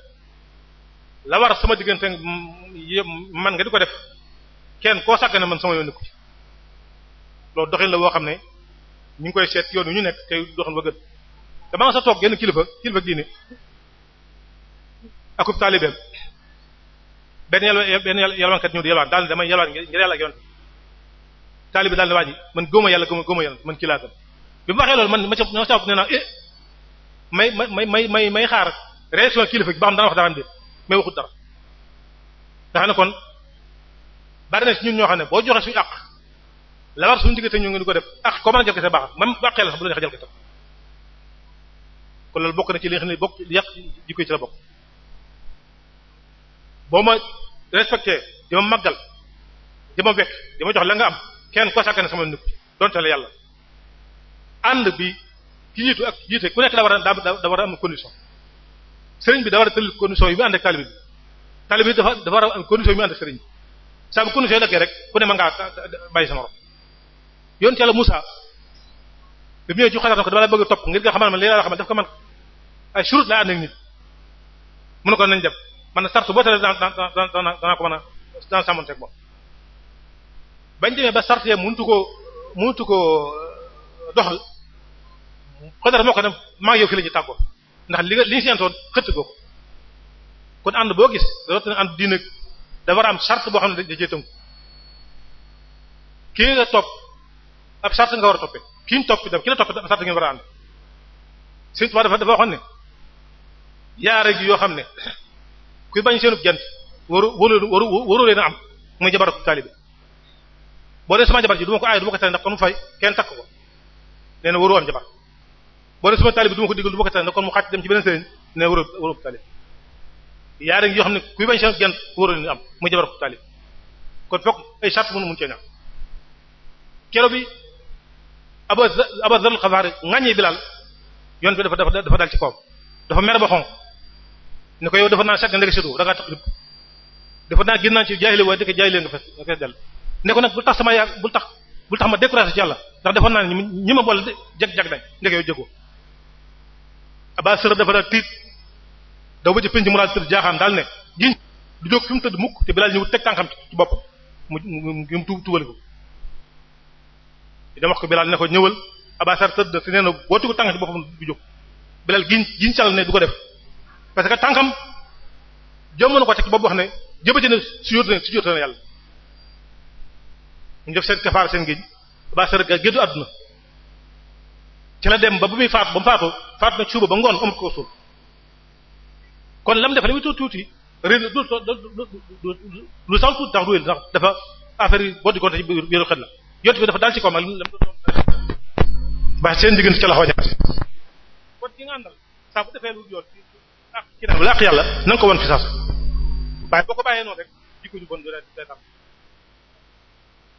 la war sama diggante man nga di ko def kenn koo sàgg na man sama yoon nekku ci loolu doxin la woo xam ne ñu ngi koy seet yoon wi ñu nekk tey doxin ba gën dama nga sa toog genn kilifa diine akub taalibeem benn yalwaankat ñëw di yalwaan daal ne damay yalwaan ngir yàlla ak yoon taalibe daal ne waa ji man góoma yàlla góoma yàlla man kii laa gëm bi mu waxee loolu man ma sa nee naa may xaar réaction kilifa gi ba xam dana wax dara am déet may waxut dara dafa ne kon bari na ci ñun ñoo xam ne boo joxe suñu àq la war suñu diggante ñu ngi di ko def ak ko mën a jalgate baax même bu àqee la sax bu la neexee jalgate kon loolu bokk na ci li nga xam ne bokk yàq jikko ci la bokk boo ma respecté di ma màggal di ma wekk di ma jox la nga am kenn ko sàggane sama nit donte la yàlla ànd bi ki jiitu ak jiite ku nekk da war a am condition sëriñ bi da war a tëll condition yi mu ànd ak taalibe bi taalibe bi dafa war a am condition yi mu ànd ak sëriñ bi saa bu condition yi daggee rek ku ne ma ngaa bàyyi sa morom yoon ci yàlla Musaa bi mu ñëwee ci xalaat na ko dama la bëgg topp ngir nga xamal man li la xamal daf ko man ay surut laa ànd ak nit mun na ko nañ dem man sartu boo tale danaa ko mën a daan sàmmanteeg moom bañ demee ba sart yee mënutu ko doxal xodara moo ko ne maa ngi yow fi la ñu tàggoo ndax li ñu seentoon xëtt goo ko kon ànd boo gis rawatina ànd diine da war a am sart boo xam ne da cee tënku kii nga topp ab sart nga war a toppee kii ñu topp dem ki la topp ab sart ngeen war a ànd Sëriñ Tuubaa dafa waxoon ne yaare gi yoo xam ne kuy bañ seenub jant waru leen a am muy jabar ak taalibe boo dee sama jabar ji du ma ko aay du ma ko tere ndax kon mu fay kenn takk ko nee na waru am jabar boo dee sama taalibe du ma ko digal du ma ko tere ndax kon mu xàcc dem ci beneen sëriñ nee na waru taalibe yaare gi yoo xam ne kuy bañ seenub jant waru leen a am muy jabar ak taalibe kon fokk ay charte mun cee ñàkk kero bi Abu Dharr al-Ghifari ŋàññee Bilal yoon bi dafa dal ci kawam dafa mer ba xonq ne ko yow dafa naa sàgg ndeke séddu da ngaa tax lépp dafa naa gën naa ci jaahili waaye dëkk jaahili nga fes dell ne ko nag bul tax sama yaa bul tax ma découragé ci yàlla ndax defoon naa ne ñi ma boole jag dañ ndeke yow jëgoo Aba Sërëb dafa daal tiit daw ba ci penc mu daal tëdd jaaxaan daal ne giñ du jóg fi mu tëdd mukk te Bilal ñëw teg tànkam ci boppam mu tuubali ko dama wax ko Bilal ne ko ñëwal Aba Sërëb tëdd te nee na boo tugu tànkam ci boppam du jóg Bilal giñ sal ne du ko def parce que tànkam jom na ko teg boobu wax ne jëbati na su jot na yàlla ñu def seen kafaar seen géej Aba Sërëb ga géddu àdduna ci la dem ba bu muy faatu na suuba ba ngoon amut ko suul kon lam def li muy tuuti réer lu sax tuuti tax ruwél ndax dafa affaire yi boo di compter ci biiru xel la yott bi dafa daal ci kaw mag lam ba seen diggante ca la xaw a ñaar kon ki nga àndal saa bu defee lu yoon ak ci naan wala ak yàlla na nga ko won fi saas waaye boo ko bàyyee noonu rek jikko ju bon day tax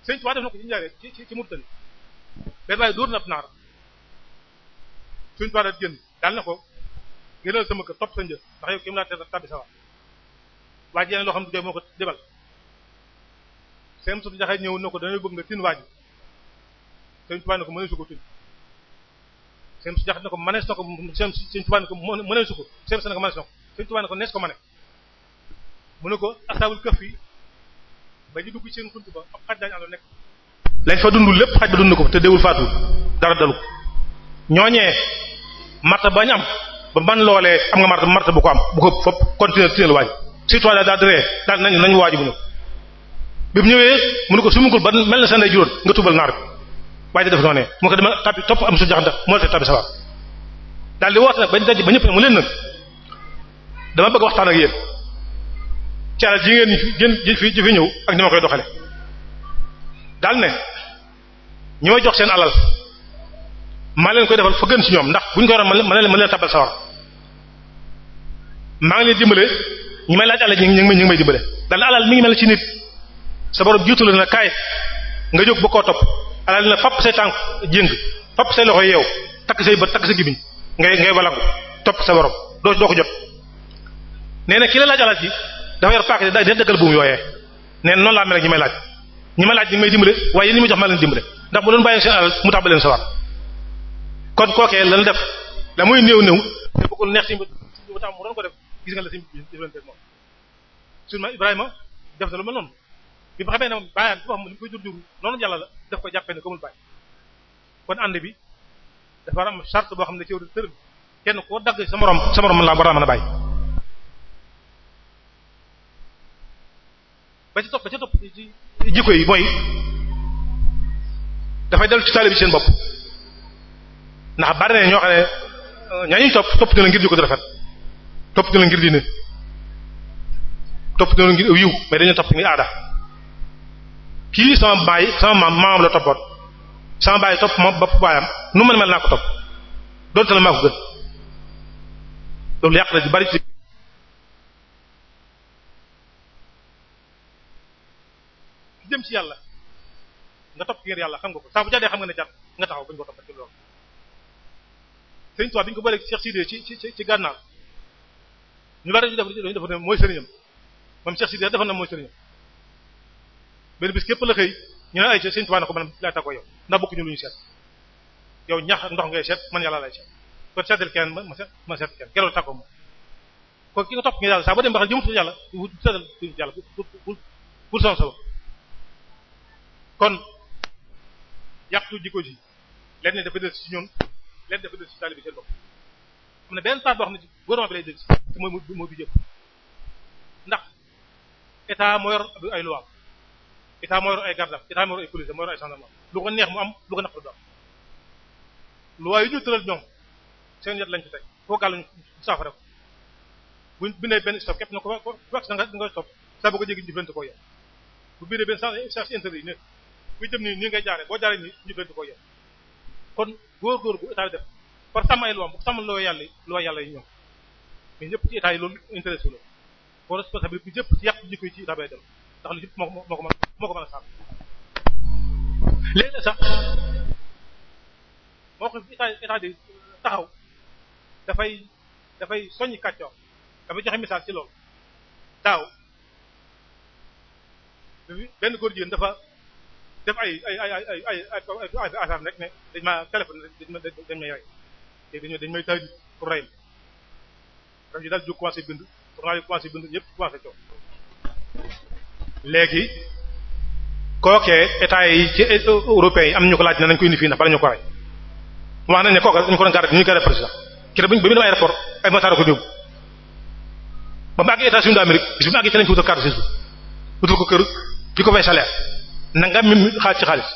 Sëriñ Tuubaa def na ko ci njaaree ci Mauritanie benn waaye dóor na ab naar Sëriñ Tuubaa daal génn daal na ko génnal sama kër topp sa njër ndax yow kéem laa te tabbi sa waa ji yeneen loo xam ne moo ko debal seen sutu jaxee ñëw na ko dañoo bëgg nga tin waa ji Sëriñ Tuubaa ne ko mëneesu ko tin seen su jaxat na ko manees na ko Sëriñ Tuubaa ne ko mëneesu ko seen sa ne ko manees na ko Sëriñ Tuubaa ne ko nees ko mane mu ne ko asaabul këf yi ba ñu dugg seen xunt ba ab xaj daañu àndoon nekk lañ fa dund lépp xaj ba dund ko te déewul faatu dara dalu ko ñooñee marta bañ am ba man loolee am nga marta bu ko am bu ko fop continuer tinel waaj surtout daal di ree daal nañ waaju bu ñëw bi mu ñëwee mu ne ko sumugul ba mel na sa ndey juróon nga tubal naar bi waaye def noonu mu ko dama tabbi topp am su jaxanta moo la te tabbi sawar daal di woote nag bañ daj ba ñëpp ne mu leen nag dama bëgg waxtaan ak yéen ci alal ji ngeen fi ñëw ak ni ma koy doxale daal ne ñi may jox seen alal maa leen koy defal fa gën ci ñoom ndax buñ ko yoroon mën leen tabal sawar maa ngi leen dimbale ñi may laaj alal ñi ngi may dimbale daal alal mi ngi mel ci nit sa borom jiitu la na kaay nga jóg ba koo topp alal na fapp say tànk jéng fapp say loxo yeew takk say bët takk sa gibiñ ngay walangu topp sa borom doo ko jot nee na ki la laaj alal ji dafa yor paaka day dëggal buum yooyee nee na noonu laa mel ak ñi may laaj ñi may dimbale waaye yéen ñi may jox maa leen dimbale ndax bu doon bàyyi seen alal mu tax ba leen sawar kon kookee lan def la muy néew te bëggul neex si mu tax mu doon ko def gis nga la si jëflante moom sûrement Ibrahima def na lu mel noonu bi ma xamee ne bàyyam ci wax li mu koy jur noonu yàlla la daf ko jàppee ne ko mul bàyyi kon ànd bi dafa am charte boo xam ne ci war a tëral kenn koo dagg sa morom mën laa war a mën a bàyyi ba ci topp ci jikko yi mooy dafay dellu ci taalibe bi seen bopp ndax bari na ñoo xam ne ñaa ñuy topp ñu la ngir jikko di rafet topp ñu la ngir diine topp ñu la ngir yiw mais dañu topp ngir aada kii sama maamam la toppoon sama baay topp ma bopp baayam nu mel naa ko topp doonte la maa ko gën loolu yàq na di bari ci jëm ci yàlla nga topp ngir yàlla xam nga ko saa bu jàddee xam nga ne jàdd nga taxaw bañ ko topp ci loolu Sëriñ Tuubaa bi ñu ko booleeg Cheikh Sidé ci gànnaar ñu bari dañu def ne mooy sëriñam moom Cheikh Sidé defoon na mooy sëriñam benn bis képp la xëy ñu ne ay ca Sëriñ Tuubaa na ko man laa tàggoo yow ndax bokkuñu lu ñu seet yow ñax ndox ngay seet man yàlla lay seet kon seetal kenn ma seet kenn keroog tàggoo moom kon ki nga topp ngir yàlla saa ba dem ba xam jëmut yàlla seetal yàlla pour son sabab kon yàqtu jikko ji lenn dafa des ci ñun lenn dafa des ci taalibe bi seen bopp am na benn part boo xam ne ci gouvernement bi lay des te mooy bi jëpp ndax état moo yor ay loi état moo yor ay garde état moo yor ay police moo yor ay gendarme lu ko neex mu am lu ko naqari du am loi yi ñu tëral ñoom seen yet lañ ci teg foo gàll ñu saafara ko buñ bindee benn stop képp na ko wax da nga stop saa boo ko jéggi ñu fent koo yow bu bindee benn sens interdit ne kuy jëm nii ngay jaaree boo jaaree nii ñu fent koo yow kon góor gu état def par sàmm ay loi bu sàmm loo yàlla yi ñoom mais ñëpp ci état yi loolu intéressé la pour responsabilité bi ñëpp ci yàq jikko yi ci état bay dem ndax lu yëpp moo ko mën a sàmm léegi sax moo ko état di taxaw dafay soññi kàccoor dafay joxe misaal ci loolu daaw benn góor jigéen dafa def ay affaire rek ne dañ ma téléphone dañ may rey te dañ may taaj pour rey ma yi daal jóg commencé bind journal yi commencé bind ñëpp commencé coow léegi kookee état yi ci européens yi am ñu ko laaj ne nañ ko indi fii ndax bala ñu ko rey wax nañ ne kooka dañu ko doon garder ñu garder président kii ba mu dem aéroport ay motards ko yóbbu ba mu àggee États-Unis d'Amérique bis bi mu àggee ci lañ ko wutal carte séjour wutal ko kër di ko fay salaire nanga mi xaaj ci xaalis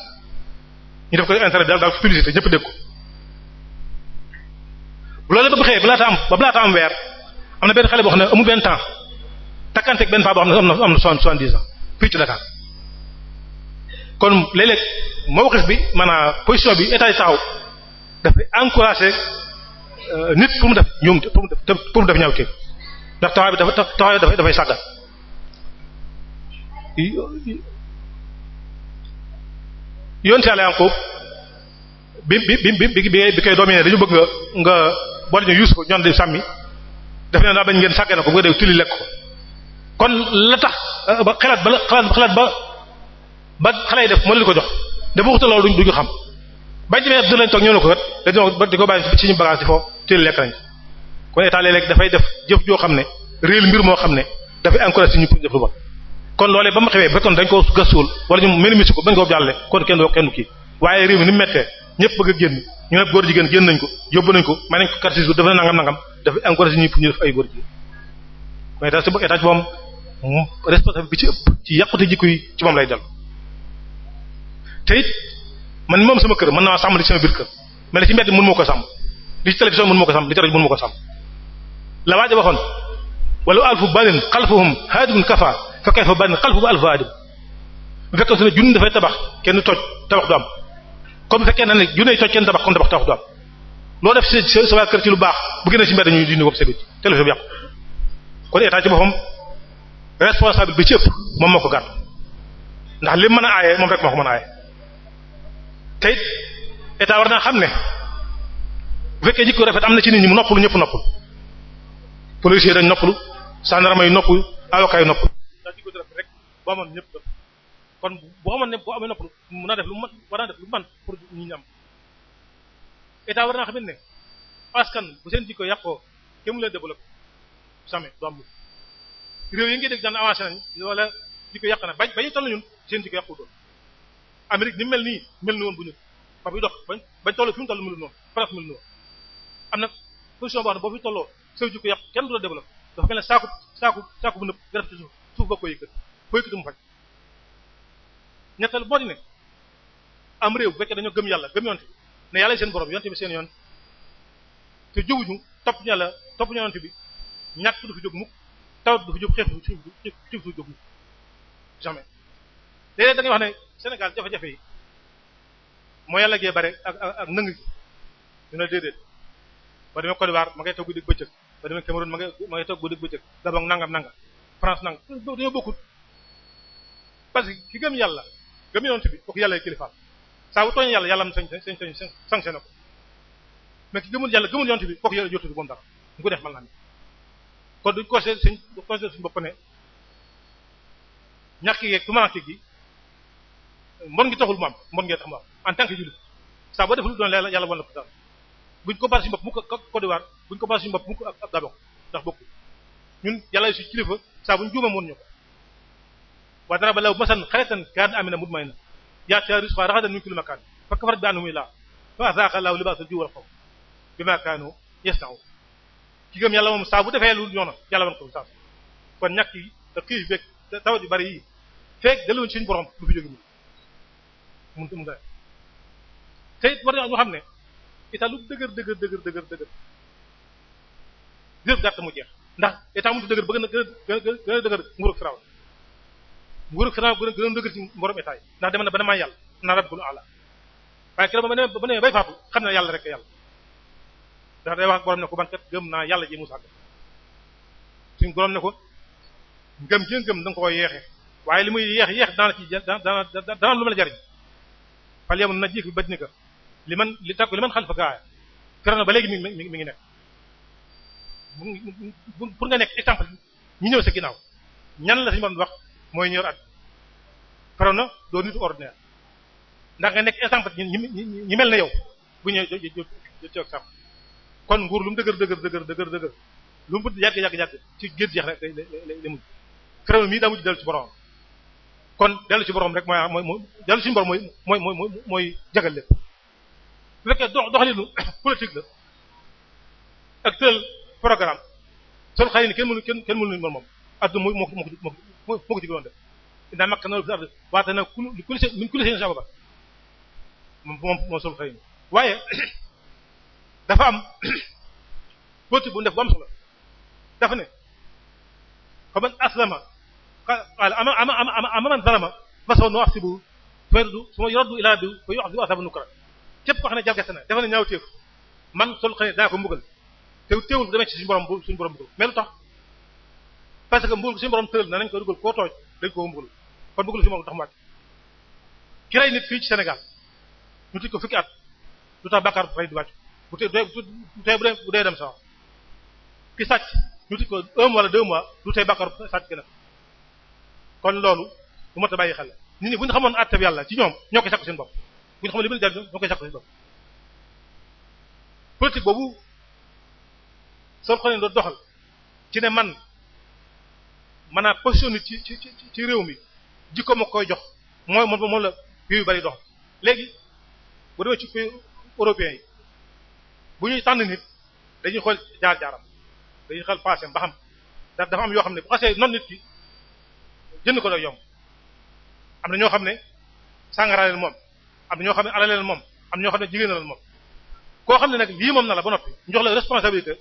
ñu def ko intérêt daal publicité ñëpp dégg ko bu loolu ba xëyee ba laata am weer am na benn xale boo xam ne amul benn temps takkanteeg benn faa boo xam ne am na 70 ans fii ci Dakar kon léeg-léeg moo waxis bi maanaam position bi état yi taxaw dafay encourager nit pour mu def ñoom pour mu def ñaaw teeg ndax taxawaay bi dafay sàggal yonte Yàlla Yaaqub bi koy doom yi ne dañu bëgg nga boole ñu Yuusuf ñoon di sàmmi def ne daa bañ ngeen sàggee na ko bu nga dee tulli lekk ko kon la tax ba xalaat ba xale yi def moo leen ko jox dafa wutal loolu duñu xam bañ demee du lañ toog ñëw na ko kat dañoo di ko bàyyi ci ñu bagage yi foofu tulli lekk nañ kon état léeg-léeg dafay def jëf joo xam ne réel mbir moo xam ne dafay encouragé ñu pour def lu bon kon loolee ba mu xewee ba kon dañ ko gëstuwul wala ñu minimiser ko bañ ko jàlle kon kenn kii waaye réew mi ni mu mettee ñëpp bëgg a génn ñu ne góor jigéen génn nañ ko yóbbu nañ ko may nañ ko carte dafa na nangam dafa encouragé ñi pour ñu def ay góor jigéen mais état ci moom responsable bi ci ëpp ci yàqute jikko yi ci moom lay dal te it man moom sama kër mën naa sàmm li ci sama biir kër mais li ci mbedd mënu moo ko sàmm li ci télévision mënu moo ko sàmm li ci rajo mënu moo ko sàmm la waaja waxoon wala alfu banin xalfuhum haadibun kafa fa kayfa banin xalfuhum alfu haadim bu fekkee su ne junni dafay tabax kenn toj tabax du am comme bu fekkee na ne junne toj kenn tabax kon tabax du am loo def sa waa kër ci lu baax bu génnee ci mbedd ñu dindi ko sa bit télévision bi yàqu kon état ci boppam responsable bi ci ëpp moom moo ko gàtt ndax li mën a aaye moom rek moo ko mën a aaye te it état war naa xam ne bu fekkee jikko rafet am na ci nit ñi mu noppalu ñëpp noppalu policier dañ noppalu gendarme yi noppalu avocat yi noppalu ndax jikko rafet rek boo amoon ñëpp kon boo amoon ne boo amee noppalu mën naa def lu man war naa def lu man pour ñi ñam état war naa xam ne askan bu seen jikko yàqoo kenn mu leen développé jamais du am réew yi ngi dégg daan avancé nañ wala jikko yàq na ba ñu toll ñun seen jikko yàqu doon Amérique ni mel nii mel ni woon bu ñu fa buy dox bañ toll fi mu toll mënul noonu France mënul noonu am na position boo xam ne boo fi tolloo say jikko yàqu kenn du la développé dafa mel ne saaku bu nëb nga def ci suuf ba ko yëkkat ko yëkkati mu faj ñettal moo di ne am réew bu fekkee dañoo gëm yàlla gëm yonte ne yàlla seen borom yonte bi seen yoon te jóguñu topp ñu yàlla topp ñu yonte bi ñàkk du fi jóg mukk tawat du fi jóg xeex du fi jóg mukk jamais léeg-léeg da ngay wax ne Sénégal jafe-jafe yi moo yàlla gee bare ak nëng gi ñu ne déedéet ba demee Côte d'Ivoire ma ngay toog guddi bëccëg ba demee Cameroun ma ngay toog guddi bëccëg Gabon nangam France nangam dañoo bokkut parce que ki gëm yàlla gëm yonte bi kooku yàlla kilifaam saa bu tooñ yàlla am sanctionné ko mais ki gëmul yàlla gëmul yonte bi kooku yàlla jotu moom dara ñu ko def mal naa ni kon duñ conseillé suñu bopp ne ñàkk yeeg tumaranke gi mbon ngi taxul mu am mbon ngee tax mu am en tant que jullit saa boo deful doon yàlla wan la ko dara buñ ko baal suñu bopp mukk ak Côte d'Ivoire buñ ko baal suñu bopp mukk ak Gabon ndax bokku ñun yàlla si kilifa saa buñ juuma moon ñu ko wa dara ba law masan xaritan kaana amina mutmainna ya'tihaa rizqahu ragadan min kulli makaan fa kafarat bi an'umillaahi fa azaaqa Allaahu libaasal juu'i wal xawf bimaa kaanuu yasna'uun ki gëm yàlla moom saa bu defee lu ñoona yàlla wan ko saa kon ñàkk yi te xiif beeg te tawat yu bari yi feek delluwoon ci suñu borom du fi jóge mun nga te it war nañoo xam ne état lu dëgër jëf gàtt mu jeex ndax état mu dëgër bëgg na gën a dëgër nguurug Firawna gën a dëgër ci borom état yi ndax dem na ba ne maa yàlla naa rabbul a'la waaye keroog ba ne bay faatu xam ne yàlla rek yàlla ndax day wax ak borom ne ko ban kat gëm naa yàlla ji Musaa suñ borom ne ko ngëm ji ngëm da nga ko yeexe waaye li muy yeex daana ci dana lu ma la jariñ fal yawma nunajjiika bi badanika li man xalfaka aaya Firawna ba léegi mi ngi nekk pour nga nekk exemple ñi ñëw sa ginnaaw ñan la suñu borom wax mooy ñëw at Firawna doo nit ordinaire ndax nga nekk exemple ñi mel na yow bu ñëw ci exemple kon nguur lu mu dëgër lu mu yàgg ci géej jeex rek lay mujj Firawna mii daa mujj dellu ci borom kon dellu ci borom rek mooy dellu ci borom mooy jagal lépp bu fekkee doxalinu politique la ak tëral programme sol xëy ni kenn mënu moom adduna moo ko digaloon def inna makkanna lahu fil ardi wa ataynahu min kulli shay'in sababa moom sol xëy ni waaye dafa am politique bu def bu am solo dafa ne fa man aslama qala ama man zalama fa sawfa nu'assibuhu fa yuraddu ila rabbihi fa yu'adhabu 'adhaban nukra képp koo xam ne jalgate na dafa ne ñaaw téef man sol xëy daa ko mbugal teewul bu demee ci suñu borom mbugal mais lu tax parce que mbugal suñu borom tëral na nañ ko dugal koo tooj dañ koo mbugal kon mbugal suñu borom tax mu wàcc ki rey nit fii ci Sénégal ñu tëj ko fukki at lu tax bàkkaar bu rey di wàcc bu dee dem sax ki sàcc ñu tëj ko 1 mois wala 2 mois lu tey bàkkaar bu sàcc gën a kon loolu bu mat a bàyyi xel nit ñi bu ñu xamoon àtte bi yàlla ci ñoom ñoo koy sàkku seen bopp bu ñu xamoon li mu jar ñoo koy sàkku seen bopp politique boobu soo xoolee doon doxal ci ne man a positionné ci réew mi jikko ma koy jox moom la pays yu bari doxal léegi bu demee ci pays européens yi bu ñuy tànn nit dañuy xool jaar-jaaram dañuy xool passé ba xam dafa am yoo xam ne bu xasee noonu nit ki jënd ko doy yomb am na ñoo xam ne sàngara leen moom am na ñoo xam ne alal leen moom am na ñoo xam ne jigéen leen moom koo xam ne nag lii moom na la ba noppi ñu jox la responsabilité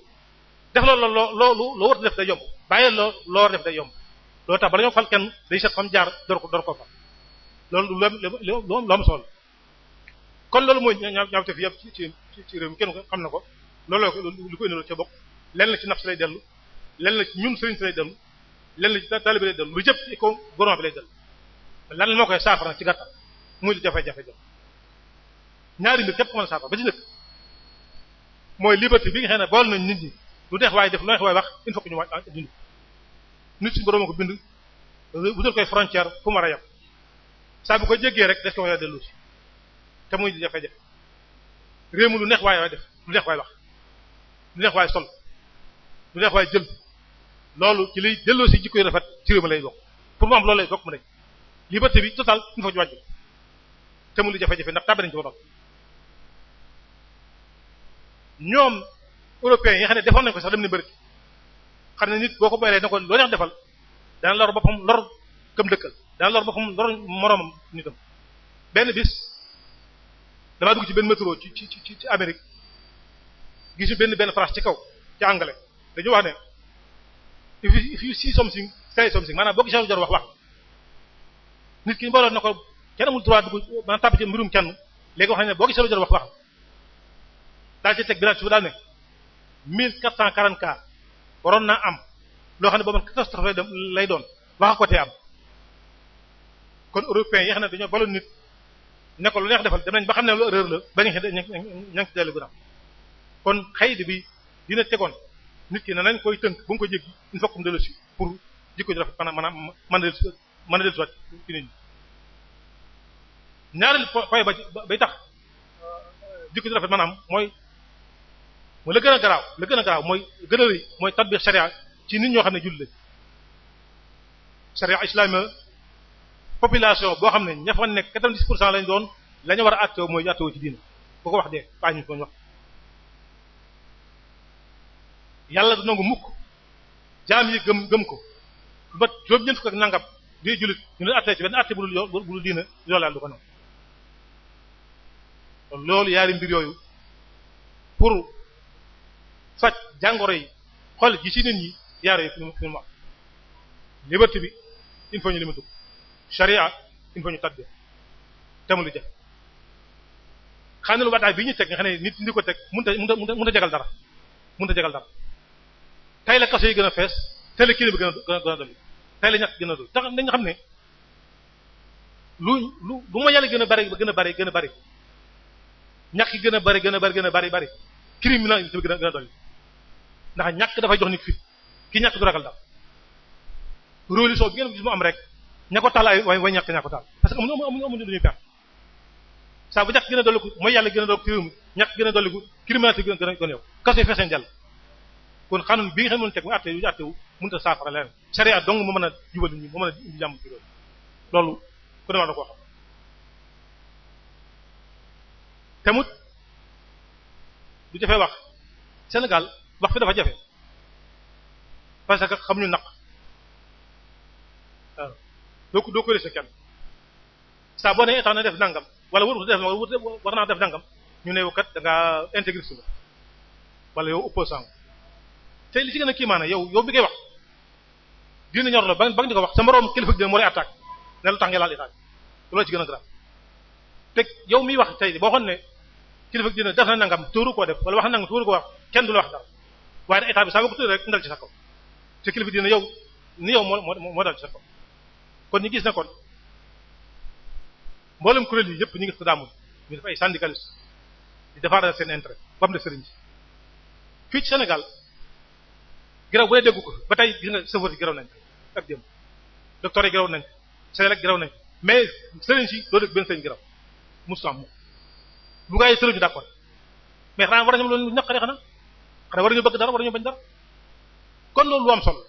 def loolu loo war a def day yomb bàyyi loo war a def day yomb loolu tax bala ñoo fal kenn day set fam jaar door ko fal loolu lu am solo kon loolu mooy ñaawte fi yëpp ci réew mi kenn xam na ko looloo ko lu ko indi ca bokk lenn la ci naf si lay dellu lenn la ci ñun sëriñ si lay dellu lenn la ci taalibe lay dellu lu jëpp ci ko gouvernement bi lay dellu lan moo koy saafara ci gàttal muy lu jafe-jafe ñaari mbir képp ko mën a saafara ba ci njëkk mooy liberté bi nga xam ne bool nañ nit ñi lu neex waaye def lu neex waaye wax il faut que ñu waaj dund nit suñu borom ko bind wutal koy frontière fu mu war a yem saa bu ko jéggee rek des ko war a dellu si te muy jafe-jafe réew mi lu neex waaye def lu neex waaye wax lu neex waaye sol lu neex waaye jël loolu ci liy delloo si jikko yu rafet ci réew mi lay bokk pour mu am loolu lay bokk mu ne liberté bi total il faut ñu wàññi te mu lu jafe-jafe ndax tàbbi nañ ci boppam ñoom européens yi nga xam ne defoon nañ ko sax dem ni bëri xam ne nit boo ko baylee na ko loo neex defal dana lor boppam lor këm dëkkal dana lor boppam lor moroomam nitam benn bis damaa dugg ci benn métro ci Amérique gisu benn phrase ci kaw ci anglais dañu wax ne if you see something say something maanaam boo gisee lu jar wax nit ki mbooloo na ko kenn amul droit dugg maanaam tàpp ci mbirum kenn léegi wax nañ ne boo gisee lu jar wax daal ci teg bi daal su daal ne 1444 waroon naa am loo xam ne boobu catastrophe lay doon wax ko te am kon européens yi xam ne dañoo baloon nit ne ko lu neex defal dem nañ ba xam ne lu erreur la ba nga ña ngi ci dellu gën a kon xaydi bi dina tegoon nit ki ne nañ koy tënk bu nga ko jéggi il faut que mu dellu si pour jikko ji rafet mën a dellu si waat ci nit ñi ñaareel point bay tax jikko ji rafet maanaam mooy la gën a garaaw mooy gën a rëy mooy tatbiq sharia ci nit ñoo xam ne jullit lañ sharia islamique population boo xam ne ña fa nekk 90% lañ doon la ñu war a àtteewoo mooy àtteewoo ci diina bu ko wax dee baa ñu ko wax yàlla du nangu mukk jaam yi gëm ko ba juróom-ñeent fukk ak nangam di jullit ñu leen àttee ci benn àtte bu dul diina loolu yàlla du ko nangu kon loolu yaari mbir yooyu pour faj jàngoro yi xool ji ci nit ñi yaaro yi fi mu am liberté bi il faut ñu limatu sharia il faut ñu tàgge temu lu jafe xam ne lu wataay bi ñu teg nga xam ne nit ndi ko teg mënut a jagal dara tey la kaso yi gën a fees tey la kii bi gën a dolli tey la ñàkk gën a dolli tax dañu xam ne lu ma yàlla gën a bari ñàkk yi gën a bari criminalité bi gën a dolli ndax ñàkk dafay jox nit fit ki ñàkk du ragal dara religion bi ngeen gis mu am rek ña ko taal ay way ñàkk ña ko taal parce que amuñu duñuy perte saa bu ñàkk gën a dolliku mooy yàlla gën a dolliku ci réew mi ñàkk gën a dolliku criminalité gën a yow kaso yi feeseen jàll kon xanun bi nga xam ne teg mu àtte yu àtte wu mënut a saafara leneen sharia dong moo mën a jubal nit ñi moo mën a indi jàmm ci réew loolu ku ne war na koo xam tamit du jafe wax Sénégal wax fi dafa jafe parce que xamuñu naq waaw doo ko risque kenn saa boo nee état na def nangam wala war naa def nangam ñu ne kat da ngaa intégriste la wala yow opposant te li ci gën a kii maanaam yow bi ngay wax dina ñor la ba nga di ko wax sa moroom kilifa gi moo lay attaque ne lu tax nga laal état loolu ci gën a grave te yow miy wax tey boo xoon ne kilifa gi dina def na nangam tóoru koo def wala wax na nangam tóoru koo wax kenn du la wax dara waaye nag état bi saa boo ko tuddee rek ndal ci sa kaw te kilifa dina yow moo dal ci sa kaw kon ñu gis na kon mboolem kuréel yi yëpp ñu ngi tëddaamul ñu def ay syndicalistes di défendre seen intérêt ba mu def sëriñ si fii ci Sénégal giraw bu dee déggu ko ba tey gis nga chauffeur yi giraw nañ ak jëm docteur yi giraw nañ Sénégal giraw nañ mais sëriñ si doo dégg benn sëriñ giraw musu am bu gaa yi sëriñ ñu d'accord mais xanaa war nañu loolu naqaree xanaa war nañu bëgg dara war nañu bañ dara kon loolu lu am solo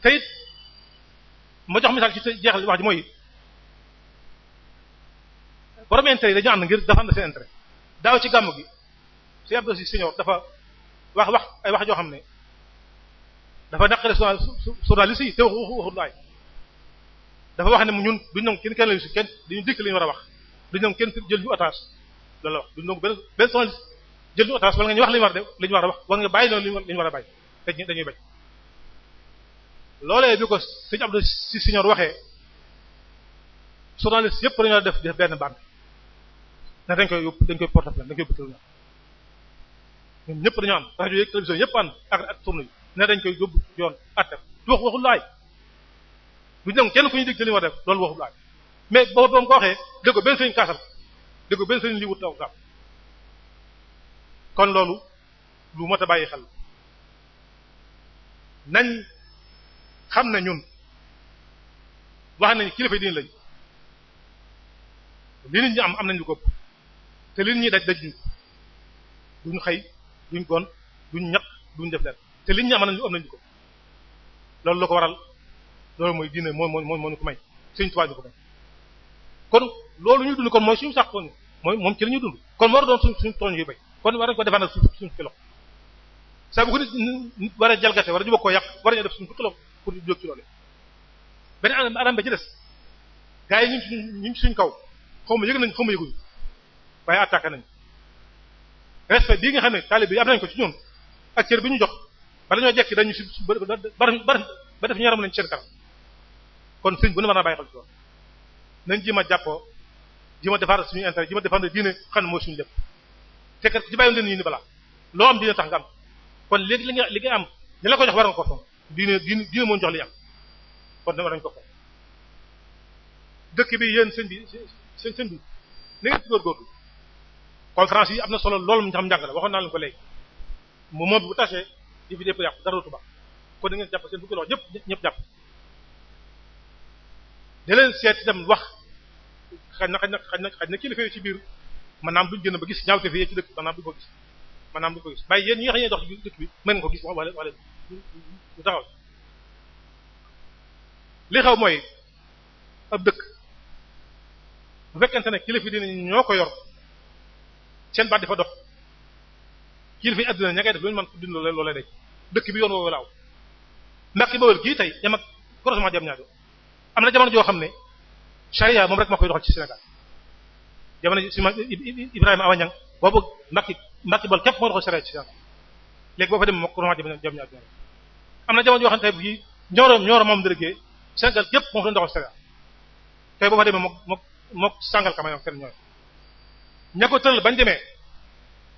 te it ma jox misaal ci jeexal wax ji mooy borom intérêt yi dañu ànd ngir dafa am seen intérêt daaw ci gàmm gi si Abdou Si Senior dafa wax ay wax joo xam ne dafa naqare journaliste yi te waxul lu ay dafa wax ne mu ñun duñ nangu kenn lañu si kenn dañu dikk li ñu war a wax duñ nangu kenn jël ñu otage loolu la wax duñ nangu benn journaliste jël ñu otage wala nga ñu wax li ñu war a def li ñu war a wax wala nga bàyyi noonu li ñu war a bàyyi te dañuy bañ loolee bi ko sëñ Abdou Si Senior waxee journaliste yëpp dañoo def benn bande ne dañ koy porter plainte dañ koy bëttal ñoom ñëpp dañoo am rajo yeeg télévision yëpp ànd ak tourne yi ne dañ koy yóbbu yoon attef du waxul laay du ñu kenn ku ñu dégg te li war def loolu waxul laay mais boobu ba mu ko waxee dégg ko benn sëriñ kaasal dégg ko benn sëriñ lii wut taw gaaw kon loolu lu mot a bàyyi xel nañ xam ne ñun wax nañ kilifa yi diine lañ li nit ñi am nañ lu ko te li nit ñi daj ñu duñ xëy duñ gon duñ ñaq duñ def leen te li nit ñi am nañ lu ko loolu la ko waral loolu mooy diine moo ñu ko may Sëriñ Tuubaa ñu ko may kon loolu ñu dund kon mooy suñu sax tooñ mooy moom ci la ñuy dund kon war a doon suñu tooñ yu bay kon war nañ ko defandal suñu kilo saa bu ko nit war a jalgate war a jubóo koo yàq war nañoo def suñu kilo pour di jóg ci loolu beneen anam ba ci des gars yi ñu suñ kaw xaw ma yëg nañ xaw ma yëguñu waaye attaqué nañ respect bii nga xam ne taalibe bi am nañ ko ci ñun ak cër bi ñu jox ba dañoo jekki dañu si ba def ñu yaram nañ seen kanam kon sëñ bu ne war naa bàyyi xel ci loolu nañ jéem a jàppoo jéem a défendre suñu intérêt jéem a défendre diine xam ne mooy suñu lépp te kat ci bàyyi leen ni balaa loo am diine tax nga am kon léegi li nga am ñi la ko jox war nga ko fonk diine moo jox li am kon ne war nañ ko fonk dëkk bi yéen sëñ bi na ngeen ci góorgóorlu conférence yi am na solo loolu mu xam njàng la waxoon naa leen ko léegi moom bi bu tâché di fi dépp yàqu dara dootu baax kon da ngeen jàpp seen fukki loxo ñëpp jàpp da leen seet itam wax xaj na kilifa yi ci biir maanaam duñ gën a ba gis ñaawte fi ci dëkk maanaam duñ ko gis bàyyi yéen ñi nga xam ne dox ci dëkk bi mën nga ko gis wala lu taxaw li xew mooy ab dëkk bu fekkente ne kilifa dina ñoo ko yor seen baat dafa dox kilifa yi adduna ña ngay def lu ñu mën dund loolee day dëkk bi yoon woowu laaw Mbàkke Bawol gii tey yam ak croisement jam ñaajo am na jamono joo xam ne charia moom rek moo koy doxal ci Sénégal jamono si Ibrahima Awa Niang boobu Mbàkke Bawol képp moo doxal charia ci Sénégal léegi boo fa dem moo croisement jam ñaajo am na jamono joo xam ne tey bii ñooro moom dërëgee Sénégal képp moo doon doxal charia tey boo fa demee mook sàngal kama ñoom kenn ñooy ña ko tëral bañ demee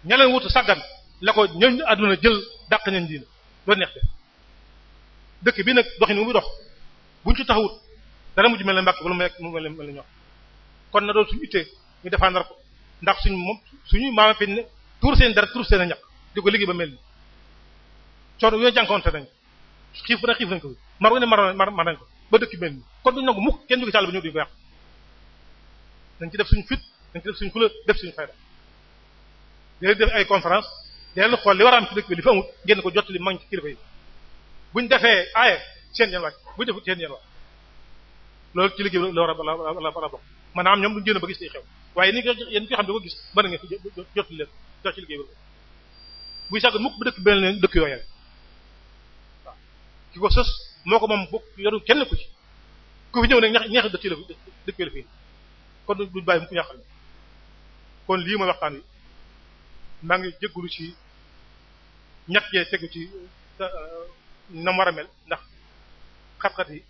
ña leen wutu sàggan la ko ñëw àdduna jël dàq ñañ diina loolu neex de dëkk bi nag doxin mu muy dox buñ ci taxawut dara mujj mel ne Mbàkke wala mu mel ne ñox kon na doon suñu ittee ñu défendre ko ndax suñu maama fi ne tuur seen dara tuur seen a ñaq di ko liggéey ba mel ni coono yooyu jànkoonte nañ xiif bu ne xiif nañ ko mar wu ne mar nañ ko ba dëkk mel ni kon duñ nangu mukk kenn jóge càll ba ñëw duñ ko yàq dañ ci def suñu fit dañ ci def suñu fula def suñu fayda di def ay conférence di leen xool li war a am ci dëkk bi li fi amut ngeen ko jottali mag ci kilifa yi buñ defee aaye seen yeen wàcc buñ defut seen yeen wàcc loolu ci liggéey la war a bokk maanaam ñoom duñ génn ba gis day xew waaye ni yéen fi xam ne ko gis mën ngeen fi jottali leen jox ci liggéey bi buy sàgg mukk ba dëkk benn leen dëkk yooyee waaw ki ko sos moo ko moom bokk yoru kenn ku ci ku fi ñëw nag ñeex dëkk la dëkk la fi kon duñ bàyyi mu ko ñaxal kon lii mooy waxtaan wi maa ngi jégalu ci ñett yee tegu ci nam war a mel ndax xat-xat yi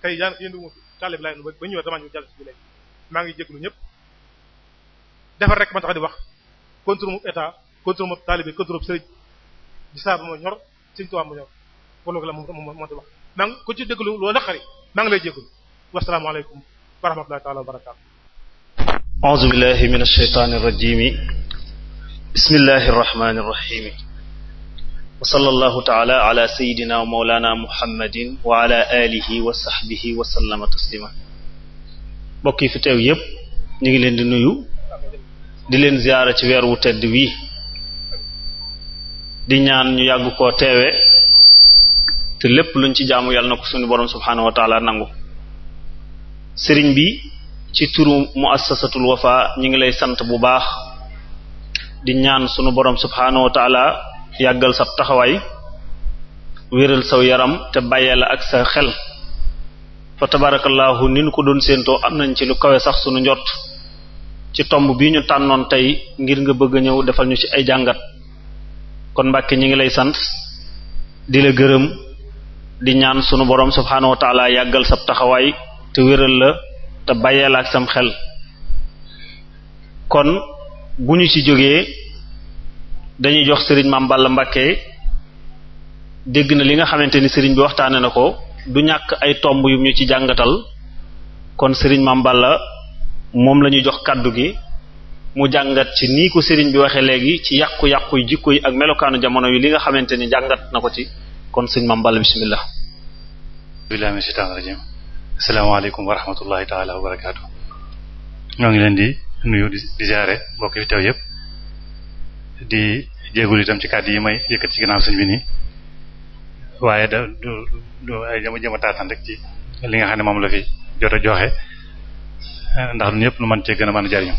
tey yaa ngi yëndu tàlle bi laay nu ba ñëwee damaa ñu jàll ci bi léegi maa ngi jégalu ñëpp defar rek ma tax di wax contre mu état contre mu taalibe contre mu sëriñ di saabu moo ñor Sëriñ Tuubaa moo ñor wala la moo di wax maa ngi ko ci jégalu loolu naqari maa ngi lay jégalu wasalaamaaleykum wa rahmatullahi taala wa barakaatu. a'uuzu billahi minash shaytaanir rajiim bismillahir rahmaanir rahiim wa sallallahu taala ala sayyidina wa mawlana muhammadin wa ala alihi wa sahbihi wa sallama taslima mbokk yi fi teew yépp ñu ngi leen di nuyu di leen ziyaara ci weer wu tedd wi di ñaan ñu yàgg koo teewe te lépp luñ ci jaamu yàlla na ko suñu borom subhaanahu wa taala nangu sëriñ bi ci turu muassasatul wafa ñu ngi lay sant bu baax di ñaan sunu borom subhaanahu wa taala yàggal sa taxawaay wéral saw yaram te bàyyee la ak sa xel fa tabarakallahu ni ñu ko doon séentoo am nañ ci lu kawe sax sunu njort ci tomb bi ñu tànnoon tey ngir nga bëgg a ñëw defal ñu ci ay jàngat kon Mbàkke ñi ngi lay sant di la gërëm di ñaan sunu borom subhaanahu wa taala yàggal sa taxawaay te wéral la te bàyyee la ak sam xel kon bu ñu ci jógee dañuy jox sëriñ Mame Balla Mbacké dégg na li nga xamante ni sëriñ bi waxtaane na ko du ñàkk ay tomb yu ñu ci jàngatal kon sëriñ Mame Balla moom la ñuy jox kàddu gi mu jàngat ci nii ko sëriñ bi waxee léegi ci yàqu-yàqu yu jikko yi ak melokaanu jamono yi li nga xamante ni jàngat na ko ci kon sëriñ Mame Balla bismillah. billahi minash shaitanir rajim. asalaamaaleykum wa rahmatullahi taala wa barakaatu. ñoo ngi leen di nuyu di ziare mbokk yi fi teew yëpp di jéegul itam ci kàddu yi may yëkkat ci ginnaaw sëñ bi nii waaye du ay jëm a taataan rek ci li nga xam ne moom la fi jot a joxe ndax du ñëpp lu mën cee gën a mën a jariñu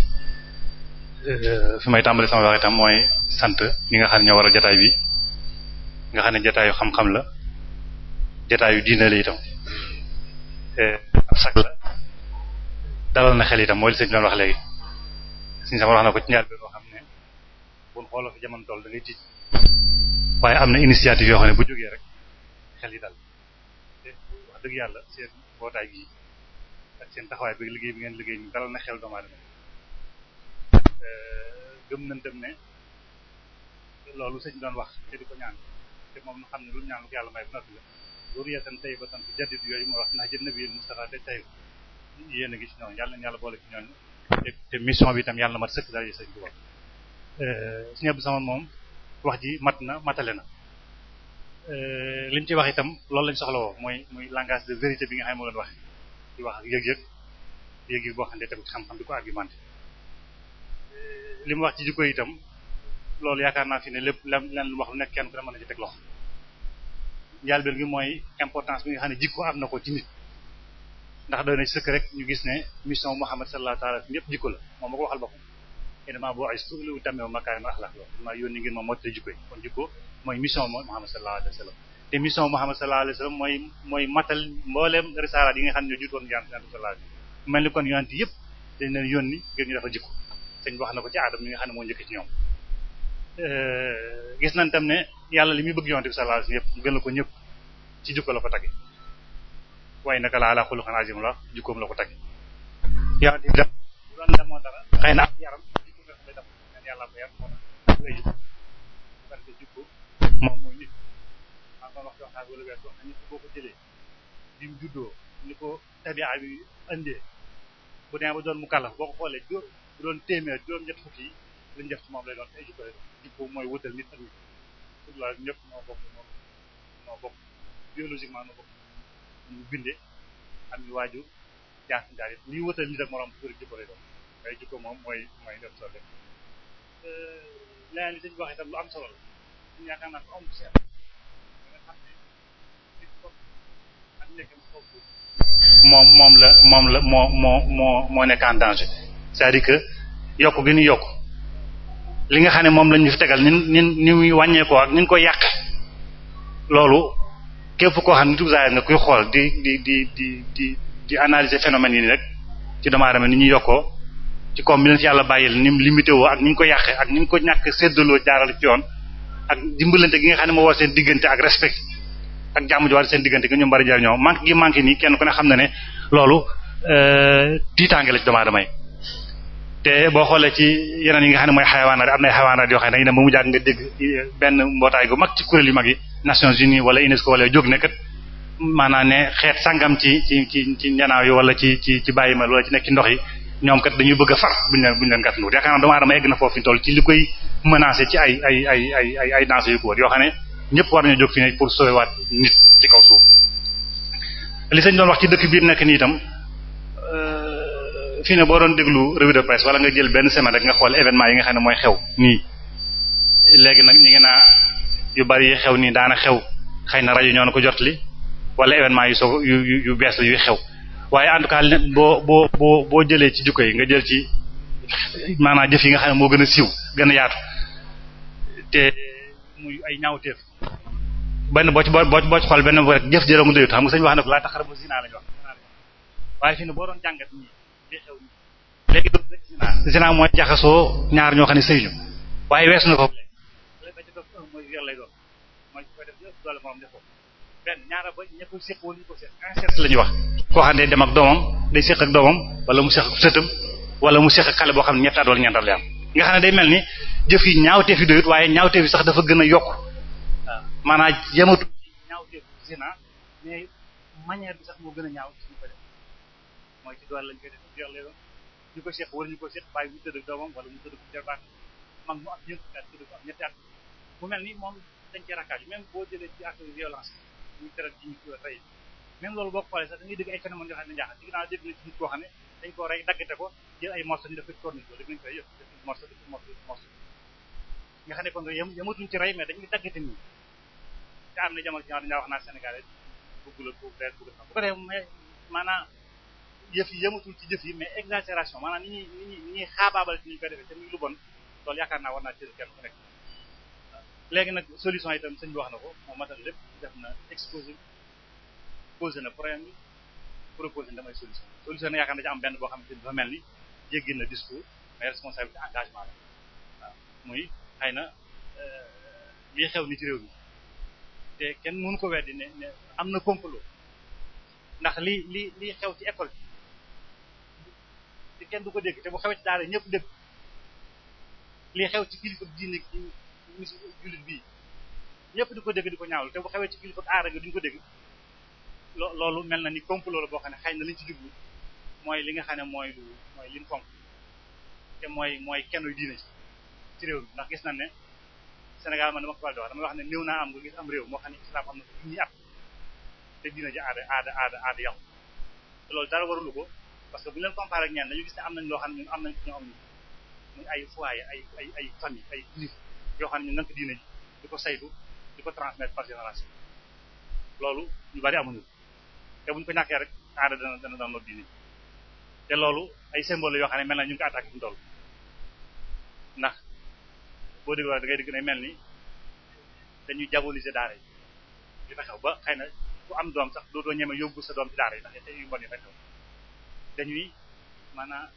fi may tàmbali sama wax itam mooy sant ñi nga xam ne ñoo war a jataay bi nga xam ne jataayu xam-xam la jataayu diine la itam ab sag la dalal na xel itam mooy li sëñ doon wax léegi suñu sama wax na ko ci ñaar bi boo xam ne buñ xooloo fi jamono toll da ngay tiit waaye am na initiative yoo xam ne bu jógee rek xel yi dal te wax dëgg yàlla seen mbootaay gi ak seen taxawaay bi liggéey bi ngeen liggéey ñu dalal na xel doomu aadama gëm nañ dem ne loolu sëñ doon wax te di ko ñaan te moom nu xam ne lu ñaan lu ko yàlla may bu noppi la loolu yeesan tey ba sant jadid yooyu mu wax ndax jën nabi Mustafa te tey yéen a ngi ci ñoom yàlla na yàlla boole ci ñoom te mission bi itam yàlla na mat sëkk daal yi sëñ bi wax suñu Abdou Samad moom wax ji mat na matale na li mu ci wax itam loolu lañ soxla woo mooy langage de vérité bi nga xam ne moo leen wax di wax ak yëg-yëg boo xam ne tegu ci xam-xam di ko argumenté li mu wax ci jikko itam loolu yaakaar naa fi ne lépp lan lu wax lu nekk kenn ku ne mën na ci teg loxo njàlbeen gi mooy importance bi nga xam ne jikko am na ko ci nit ndax doy na sëkk rek ñu gis ne mission Muhammad sallallahu alayhi wa sallam ñëpp jikko la moom ma ko waxal boppam innamaa bu'istu li utammima makaarima al-axlaaq maa yónni ngir ma mottali jikko yi kon jikko mooy mission Muhammad sallallahu alayhi wa sallam te mission Muhammad sallallahu alayhi wa sallam mooy matal mbooleem risaalaat yi nga xam ne ñoo jiitoon yonent sallallahu alayhi wa sallam mel ni kon yonent yëpp dañ leen yónni ngir ñu defal jikko sëñ wax na ko ci Aadam mi nga xam ne moo njëkk ci ñoom gis nañ tam ne yàlla li muy bëgg yonent bi sallallahu alayhi wa sallam yëpp gën la ko ñëpp ci jikko la ko tagge waaye naka la ala xuluqin azim la jikkoom la ko tagge yonent bi dem bu doon demoo dara xëy na ak yaram jikko nga xam ne def neen yàlla ko yar moo tax ay jikko parce que jikko moom mooy nit maa ngi wax waxtaan wala wees wax nit boo ko jëlee bi mu juddoo ni ko tabia bi indee bu demee ba doon mu kàllaf boo ko xoolee bu doon téeméer juróom-ñett fukki yi lañ def ci moom lay doon ay jikko lay doon jikko mooy wutal nit ak nit la ñëpp moo bokk biologiquement noo bokk ñu bindee am ñu waaju jaar ci jaar yi liy wutal nit ak morom pour jikko lay doon ay jikko moom mooy def solo leneen li dañ wax itam lu am solo la ñu yaakaar naa ko am seet nga xam ne nit ko ak nekkam foofu moo nekk en danger c'est-à-dire que yokk gi ñu yokk li nga xam ne moom lañu fi tegal ni muy wàññeekoo ak ni ñu koy yàq loolu képp koo xam ne nitu zaahir nga koy xool di analyser phénomènes yi ni rek ci doomu aadama ni ñuy yokkoo ci koom bi leen fi yàlla bàyyil ni mu limité woo ak ni ñu ko yàqee ak ni ñu ko ñàkk séddaloo jaarale ci yoon ak dimbalante gi nga xam ne moo war seen diggante ak respect ak jàmm ji war seen diggante gi ñoom bari jariñoo manque nii kenn ku ne xam na ne loolu tiitaange la ci doomu aadama yi te boo xoolee ci yeneen yi nga xam ne mooy xayawaanaat am na ay xayawaanaat yoo xam ne dañu dem ba mu jàgg nga dégg benn mbootaay gu mag ci kuréel yu mag yi Nations Unies wala UNESCO wala jóg ne kat maanaam ne xeet sangam ci njanaaw yi wala ci bàyyi ma wala ci nekk ci ndox yi ñoom kat dañuy bëgg a far buñu leen gàtt nduur yaakaar naa doomu aadama egg na foofu ñu toll ci li koy menacé ci ay danse yu ko wër yoo xam ne ñëpp war nañu jóg fi ne pour sauver waat nit ci kaw suuf li sëñ doon wax ci dëkk biir nekk nii itam fii ne boo doon déglu revue de presse wala nga jël benn semaine rek nga xool événement yi nga xam ne mooy xew nii léegi nag ñi ngi naa yu bari yi xew nii daana xew xëy na rajo ñoo na ko jotli wala événement yu soog yu bees la yuy xew waaye en tout cas boo jëlee ci jukko yi nga jël ci maanaam jëf yi nga xam ne moo gën a siiw gën a yaatu te muy ay ñaawteef benn boo ci xool benn rek jëf jërë nga doyut xam nga sëñ wax na ko laa taqrabu zina lañu wax waaye fii ne boo doon jàngat nii li xew nii léegi doon rek zina mooy jaxasoo ñaar ñoo xam ne sëyñu waaye weesu na ko léegi ba ci def mooy viol lay doon mooy koy def doole moom def ko benn ñaara ba ña koy séq wala ñu ko séq inceste la ñuy wax koo xam ne dem ak doomam day séq ak doomam wala mu séq ak sëtam wala mu séq ak xale boo xam ne ñetti at wala ñeenti at lay am nga xam ne day mel ni jëf yi ñaawteef yi doyut waaye ñaawteef yi sax dafa gën a yokk maanaam yematu ñaawteef zina mais manière bi sax moo gën a ñaaw ci ñu ko def mooy ci doole lañ koy def jox leen ñu ko seq wala ñu ko seq bàyyi mu tëdd ak doomam wala mu tëdd ko jarbaat mag mu am ñeenti at tëdd ko am ñetti at bu mel ni moom dañ ci rakkaaju même boo jëlee ci acte de violence ñu teral ci ñu ko rey même loolu boo ko xoolee sax da ngay dégg ay phénomènes yoo xam ne njaaxal ci ginnaaw dégg na ci nit koo xam ne dañ ko rey daggate ko jël ay morceaux ñu def ko corniche ko dégg nañ koy yëpp def morceau nga xam ne kon yamatuñ ci rey mais dañuy daggate nii te am na jamono ci ñaar dañaa wax naa Sénégalais bëgg la ko reer bëgg bu ko def mais maanaam yëf yi yëmatul ci jëf yi mais exagération maanaam ni ñuy xaabaabal ci ñu koy defee te muy lu bon loolu yaakaar naa war naa ci kenn ku nekk léegi nag solution itam sëñ bi wax na ko moo matal lépp def na exposé posé na problème bi proposé na damay solution na yaakaar na ci am benn boo xam ne dafa mel ni jéggi na discours mais responsabilité engagement la waaw muy xëy na lii xew ni ci réew mi te kenn mënu ko weddi ne am na complot ndax lii xew ci école te kenn du ko dégg te bu xewee ci daara ñëpp dégg lii xew ci kilifa diine ci jullit bii ñëpp di ko dégg di ko ñaawlu te bu xewee ci kilifa aara nga duñ ko dégg loolu mel na ni complot la boo xam ne xëy na liñ ci jublu mooy li nga xam ne mooy liñ fonk te mooy kenn diine ci réew mi ndax gis nañ ne Sénégal man dama ko faral di wax damay wax ne néew naa am nga gis am réew moo xam ne islam am na ko ñi at te diine ji aada yàqu te loolu dara warulu ko parce que bu ñu leen comparé ak ñenn dañu gis ne am nañ loo xam ne ñun am nañ ñoo am ñu muy ay foyer ay famille ay kilifa yoo xam ne ñu nank diine ji di ko saytu di ko transmettre par génération loolu ñu bari amuñu te bu ñu ko ñàkkee rek aada dana doon loolu diine te loolu ay symbole yoo xam ne mel na ñu ngi ko attaqué fi mu toll ndax boo déggoo da ngay dégg ne mel ni dañuy diaboliser daara yi li fa xew ba xëy na ku am doom sax dootoo ñeme yóbbu sa doom ci daara yi ndax te yu bon yi fa xew dañuy maanaam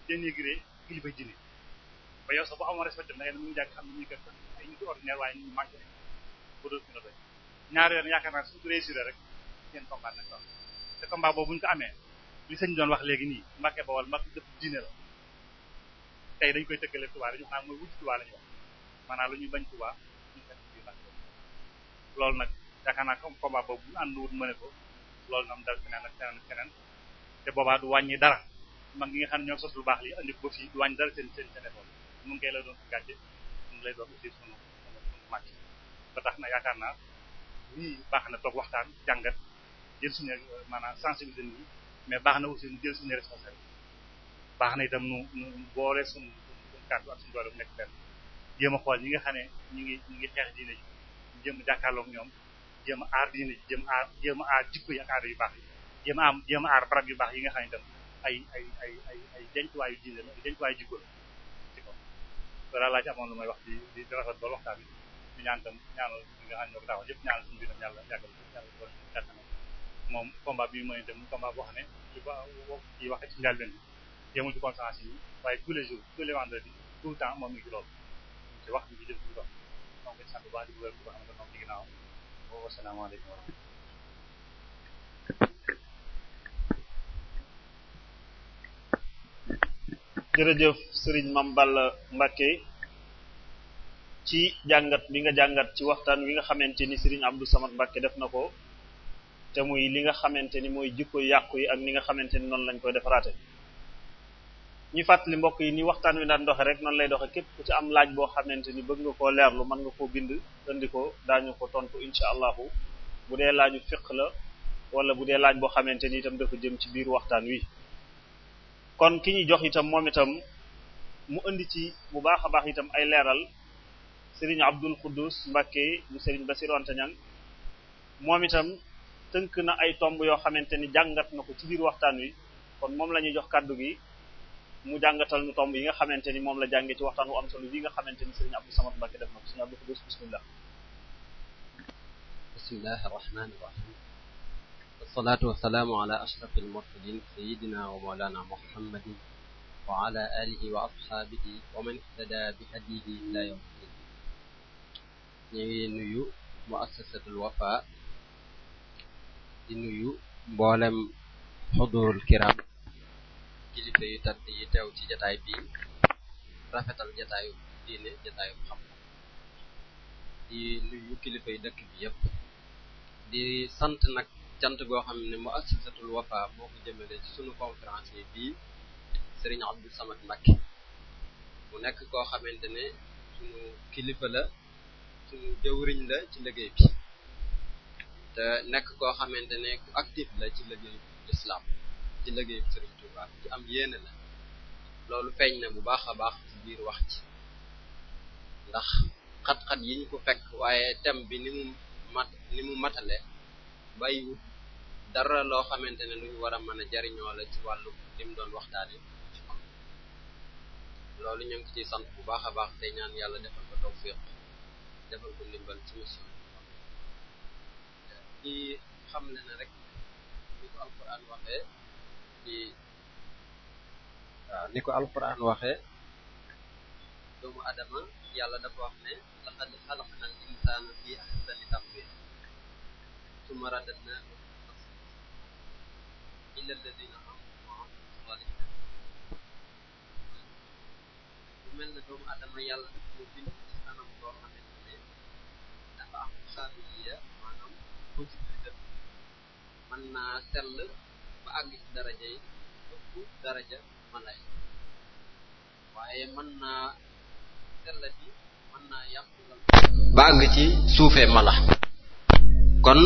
dénigrer kilifa diine ba yow sax bu amoon respecté da ngay mu ngi jàng xam ne ñu kat ay nit ordinaire waaye ñu manqué ba dootu ñu la doy ñaari yoon yaakaar naa suñu ko réussir rek seen combat nag wax te combat boobu bu ñu ko amee li sëñ doon wax léegi nii Mbàkke Bawol Mbàkke dëpp diine la tey dañ koy tëkkale Tuubaa dañu xam mooy wujj Tuubaa la ñu wax maanaam lu ñuy bañ Tuubaa ñu fekk biir Mbàkke loolu nag yaakaar naa comme combat boobu bu ñu ànd wut mëne ko loolu nam dal feneen ak feneen ak feneen te boobaa du wàññi dara mag ñi nga xam ne ñoo sos lu baax li andi ko ba fii du wàññi dara seen effort mun koy la doon su gàcce mun lay doon aussi sunu màcc ba tax na yaakaar naa lii baax na toog waxtaan jàngat jël suñu maanaam sensibiliser nit ñi mais baax na aussi ñu jël suñu responsabilité baax na itam nu boole suñu kàddu ak suñu doole bu nekk benn jéem a xool ñi nga xam ne ñu ngi xeex diine ji ñu jéem a jàkkaarloog ñoom jéem a aar diine ji jéem a aar jikko yi ak aada yu baax yi jéem a aar barab yu baax yi nga xam ne itam ay dencuwaayu diine la dencuwaayu jikko la ci ko loolu laa ci amoon lu may wax di rafet ba waxtaan bi ñu ñaan tam ñaanal ñi nga xam ne ñoo ko taxaw yëpp ñaanal suñu biiram yàlla yàggal yàlla moom combat bi mooy itam combat boo xam ne ci ba ci waxe ci njàlbeen bi yemul ci conférence yi waaye tous les jours tous les vendredis tout le temps moom mi ngi ci loolu ci wax bi ci def ci dox donc ci sant bu baax di bu ko xam ne moom ci ginnaaw wa asalaamaaleykum wa rahmatulah jërëjëf Serigne Mame Balla Mbacké ci jàngat bi nga jàngat ci waxtaan wi nga xamante ni Serigne Abdou Samad Mbacké def na ko te muy li nga xamante ni mooy jikko yàqu yi ak ni nga xamante ni noonu lañ koy defaraate ñu fàttali mbokk yi ni waxtaan wi daan doxe rek noonu lay doxe képp ku ci am laaj boo xamante ni bëgg nga koo leerlu mën nga koo bind indi ko daañu ko tontu insha allahu bu dee laaju fiq la wala bu dee laaj boo xamante ni itam dafa jëm ci biir waxtaan wi kon ki ñu jox itam moom itam mu indi ci bu baax a baax itam ay leeral Serigne Abdul Quddus Mbacké bu Serigne Bassirou Anta Niang moom itam tënk na ay tomb yoo xamante ni jàngat na ko ci biir waxtaan wi kon moom la ñuy jox kàddu gi mu jàngatal nu tomb yi nga xamante ni moom la jàngee ci waxtaan wu am solo bi nga xamante ni Serigne Abdou Samad Mbacké def na ko Serigne Abdul Quddus bismillah bismillahi rahmani rahim wassalatu wassalaamu ala ashrafil mursalin sayyidina wa mawlana muhammadin wa ala alihi wa ashabihi wa man ihtada bi hadihi ila yawmiddin ñu ngi nuyu muassasatul Wafa di nuyu mboolem xudurul kiram kilifa yu tedd yi teew ci jataay bi rafetal jataayu diine jataayu xam di nuyu kilifay dëkk bi yépp di sant nag cant goo xam ne Muassasatul Wafa moo ko jëmale ci sunu conférence yi bii Serigne Abdou Samad Mbacké mu nekk koo xamante ne sunu kilifa la sunu jëwriñ la ci liggéey bi te nekk koo xamante ne ku actif la ci liggéeyu islam ci liggéeyu Serigne Touba ci am yéene la loolu feeñ na bu baax a baax ci biir wax ci ndax xat-xat yi ñu ko fekk waaye thème bi ni mu matale bàyyiwut dara loo xamante ne lu ñu war a mën a jariñoo la ci wàllu li mu doon waxtaane loolu ñu ngi ciy sant bu baax a baax tey ñaan yàlla defal ko tawfiq defal ko ndimbal ci mission di xam ne na rek ni ko alquran waxee ni ko alquran waxee doomu adama yàlla dafa wax ne laqad xalaqnal insaana fi ahsani taqwiim summa radadnaahu illa alladina amanu wa amilu saalihaat bu mel ne doomu adama yàlla daf ko bind ci anam boo xamante ne dafa am xaabiliya maanaam possibilité mën naa sell ba àgg ci daraja yi ëpp daraja malay waaye mën naa sellati mën naa yàqu ba àgg ci suufee mala kon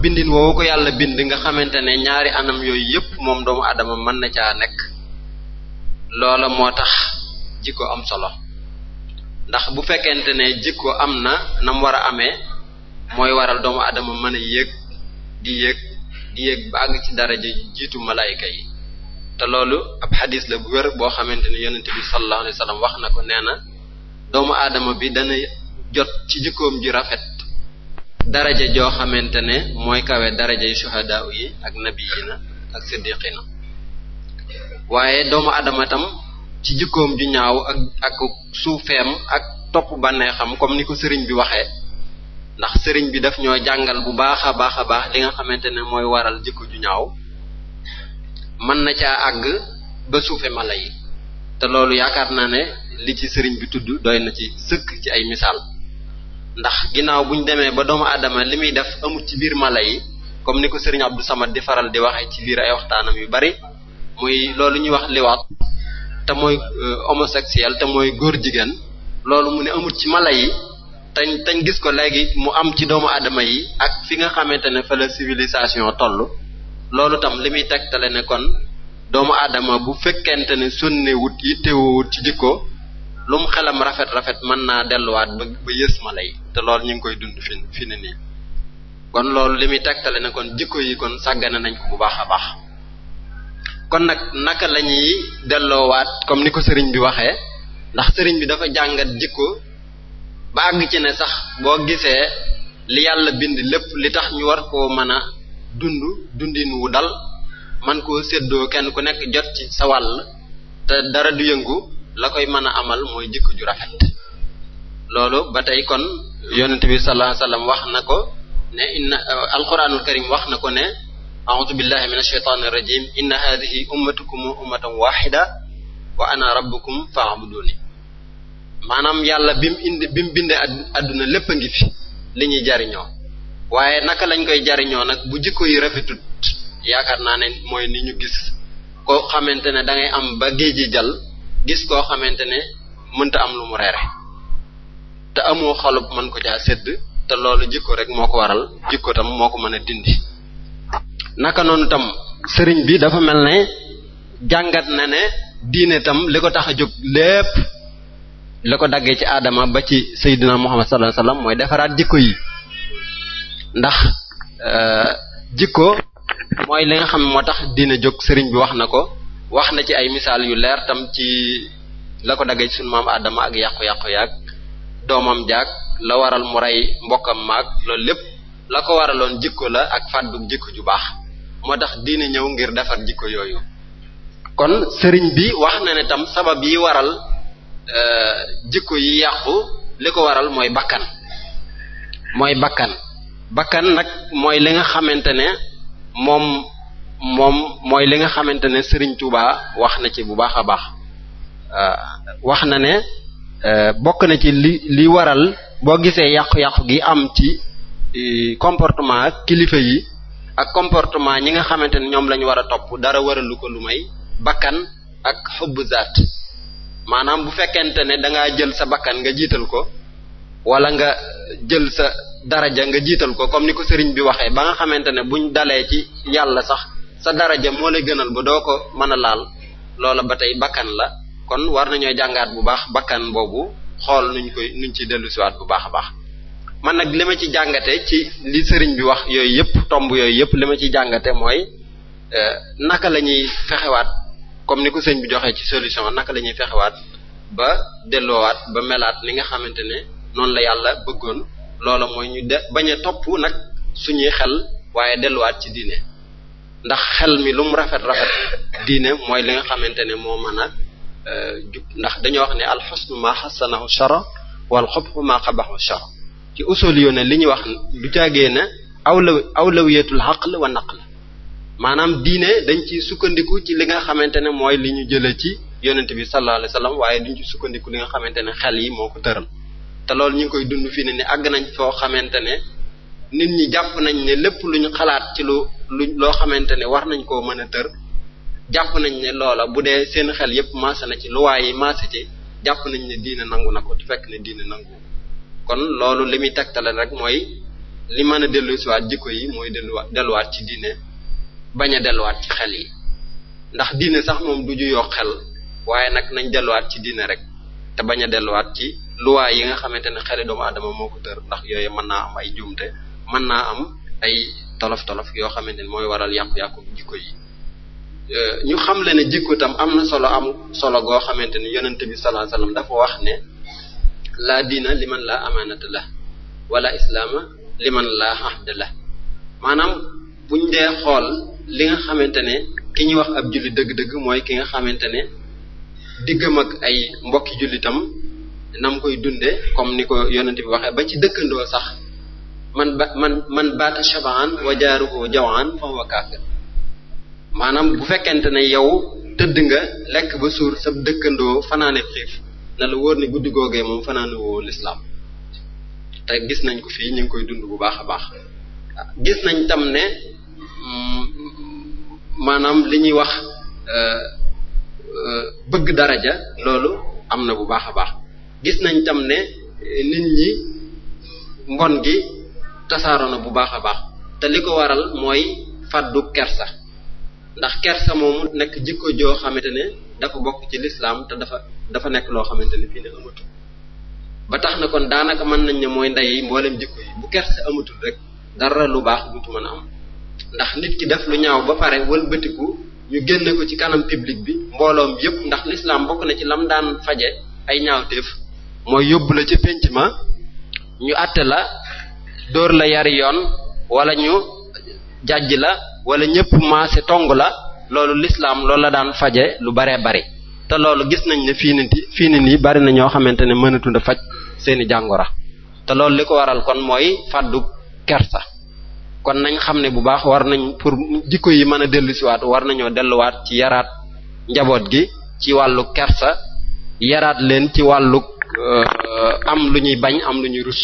bindin woowu ko yàlla bind nga xamante ne ñaari anam yooyu yëpp moom doomu adama mën na caa nekk loola moo tax jikko am solo ndax bu fekkente ne jikko am na nam war a amee mooy waral doomu adama mën a yéeg di yéeg ba àgg ci daraja jiitu malaayika yi te loolu ab xadis la bu wér boo xamante ne yonent bi sallallahu alayhi wa sallam wax na ko nee na doomu aadama bi dana jot ci jikkoom ji rafet daraja joo xamante ne mooy kawe daraja yu shuhadaa yi ak nabiyina ak siddiqina waaye doomu aadama tam ci jikkoom ju ñaaw ak suufeem ak topp bànneexam comme ni ko sëriñ bi waxee ndax sëriñ bi daf ñoo jàngal bu baax a baax li nga xamante ne mooy waral jikko ju ñaaw mën na caa àgg ba suufe mala yi te loolu yaakaar naa ne li ci sëriñ bi tudd doy na ci sëkk ci ay misaal ndax ginnaaw buñ demee ba doomu aadama li muy def amut ci biir mala yi comme ni ko sëriñ Abdou Samad di faral di waxee ci biir ay waxtaanam yu bari muy loolu ñuy wax liwaat te mooy homosexuel te mooy góor jigéen loolu mu ne amut ci mala yi tañ gis ko léegi mu am ci doomu aadama yi ak fi nga xamante ne fa la civilisation toll loolu tam li muy tegtale ne kon doomu aadama bu fekkente ne sonne wut yittewoo ci jikko lu mu xelam rafet mën naa delluwaat ba yës mala yi te loolu ñu ngi koy dund fi ne nii kon loolu li muy tegtale ne kon jikko yi kon sàggane nañ ko bu baax a baax kon nag naka la ñuy delloowaat comme ni ko sëriñ bi waxee ndax sëriñ bi dafa jàngat jikko ba àgg ci ne sax boo gisee li yàlla bind lépp li tax ñu war koo mën a dundin wu dal man koo séddoo kenn ku nekk jot ci sa wàll te dara du yëngu la koy mën a amal mooy jikko ju rafet loolu ba tey kon yonent bi sallallahu alayhi wasallam wax na ko ne alquranul karim wax na ko ne a'udhu billahi minash shaitanir rajim inna hadhihi ummatukum ummatan wahida wa ana rabbukum fa'buduni maanaam yàlla bi mu bindee adduna lépp a ngi fi li ñuy jariñoo waaye naka lañ koy jariñoo nag bu jikko yi rafetut yaakaar naa ne mooy ni ñu gis koo xamante ne da ngay am ba géej ji jal gis koo xamante ne mënta am lu mu reere te amoo xolub mën ko caa sédd te loolu jikko rek moo ko waral jikko tam moo ko mën a dindi naka noonu tam sëriñ bi dafa mel ne jàngat na ne diine tam li ko tax a jóg lépp li ko daggee ci aadama ba ci Seydina Muhammad sallallahu alayhi wasallam mooy defaraat jikko yi ndax jikko mooy li nga xam moo tax diine jóg sëriñ bi wax na ko wax na ci ay misaal yu leer tam ci la ko daggee ci sunu maam aadama ak yàqu-yàqu yaag doomam jaag la waral mu rey mbokkam maag loolu lépp la ko waraloon jikko la ak fàddug jikko ju baax moo tax diine ñëw ngir defar jikko yooyu kon sëriñ bi wax na ne tam sabab yi waral jikko yi yàqu li ko waral mooy bakkan nag mooy li nga xamante ne moom mooy li nga xamante ne Sëriñ Tuubaa wax na ci bu baax a baax wax na ne bokk na ci li waral boo gisee yàqu-yàqu gi am ci comportement ak kilifa yi ak comportement ñi nga xamante ne ñoom lañu war a topp dara waralu ko lu may bakkan ak xubbu zaat maanaam bu fekkente ne da ngaa jël sa bakkan nga jiital ko wala nga jël sa daraja nga jiital ko comme ni ko sëriñ bi waxee ba nga xamante ne buñ dalee ci yàlla sax sa daraja moo lay gënal ba doo ko mën a laal loola ba tey bakkan la kon war nañoo jàngaat bu baax bakkan boobu xool nuñ ci dellusiwaat bu baax a baax man nag li ma ci jàngate ci li sëriñ bi wax yooyu yëpp tomb yooyu yëpp li ma ci jàngate mooy naka la ñuy fexewaat comme ni ko sëriñ bi joxee ci solution naka la ñuy fexewaat ba delloowaat ba melaat li nga xamante ne noonu la yàlla bëggoon loola mooy ñu bañ a topp nag suñuy xel waaye delluwaat ci diine ndax xel mi lu mu rafet diine mooy li nga xamante ne moo mën a jub ndax dañoo wax ne alxusnu ma xasanahu shara wal xubhu ma qabahu shara ci usul yo ne li ñuy wax du caagee ne awlawiyatul aql wa naql maanaam diine dañ ci sukkandiku ci li nga xamante ne mooy li ñu jëlee ci yonent bi sallallahu alayhi wasallam waaye duñ ci sukkandiku li nga xamante ne xel yi moo ko tëral te loolu ñu ngi koy dund fii ne ni àgg nañ foo xamante ne nit ñi jàpp nañ ne lépp lu ñu xalaat ci loo xamante ne war nañ koo mën a tër jàpp nañ ne loola bu dee seen xel yépp maase na ci luwaay yi maase ci jàpp nañ ne diine nangu na ko te fekk ne diine nangu kon loolu li muy tegtale rek mooy li mën a dellusiwaat jikko yi mooy delluwaat ci diine bañ a delluwaat ci xel yi ndax diine sax moom du juyoo xel waaye nag nañ delluwaat ci diine rek te bañ a delluwaat ci luwaay yi nga xamante ne xeli doomu aadama moo ko tër ndax yooyu mën naa am ay juumte mën naa am ay tolof-tolof yoo xamante ne mooy waral yàqu-yàqu jikko yi ñu xam le ne jikko tam am na solo goo xamante ne yonente bi sallallahu alayhi wasallam dafa wax ne laa diina liman laa amaanata la wala islaama liman laa ahda la maanaam buñ dee xool li nga xamante ne ki ñuy wax ab julli dëgg-dëgg mooy ki nga xamante ne diggam ak ay mbokki jullitam nam koy dunde comme ni ko yonente bi waxee ba ci dëkkandoo sax man baata shabaan wa jaaruhu jawaan fa huwa kaafir maanaam bu fekkente ne yow tëdd nga lekk ba suur sa dëkkandoo fanaane xiif na la wóor ne guddi googee moom fanaane woo lislaam te gis nañ ko fii ñu ngi koy dund bu baax a baax gis nañ tam ne maanaam li ñuy wax bëgg daraja loolu am na bu baax a baax gis nañ tam ne nit ñi mbon gi tasaaroo na bu baax a baax te li ko waral mooy fàddu kersa ndax kersa moomu nekk jikko joo xamante ne dafa bokk ci lislaam te dafa nekk loo xamante ne fii ne amatul ba tax na kon daanaka mën nañ ne mooy ndey mboolem jikko yi bu kersa amatul rek dara lu baax dutu mën a am ndax nit ki def lu ñaaw ba pare wëlbatiku ñu génne ko ci kanam public bi mbooloom yépp ndax lislaam bokk na ci lam daan faje ay ñaawteef mooy yóbbu la ci pénc ma ñu àtte la dóor la yari yoon wala ñu jàjj la wala ñëpp maase tong la loolu lislaam loolu la daan faje lu baree bari te loolu gis nañ ne fii nii bari na ñoo xamante ne mënatul a faj seeni jàngora te loolu li ko waral kon mooy fàddu kersa kon nañ xam ne bu baax war nañ pour jikko yi mën a dellusiwaat war nañoo delluwaat ci yaraat njaboot gi ci wàllu kersa yaraat leen ci wàllu am lu ñuy bañ am lu ñuy rus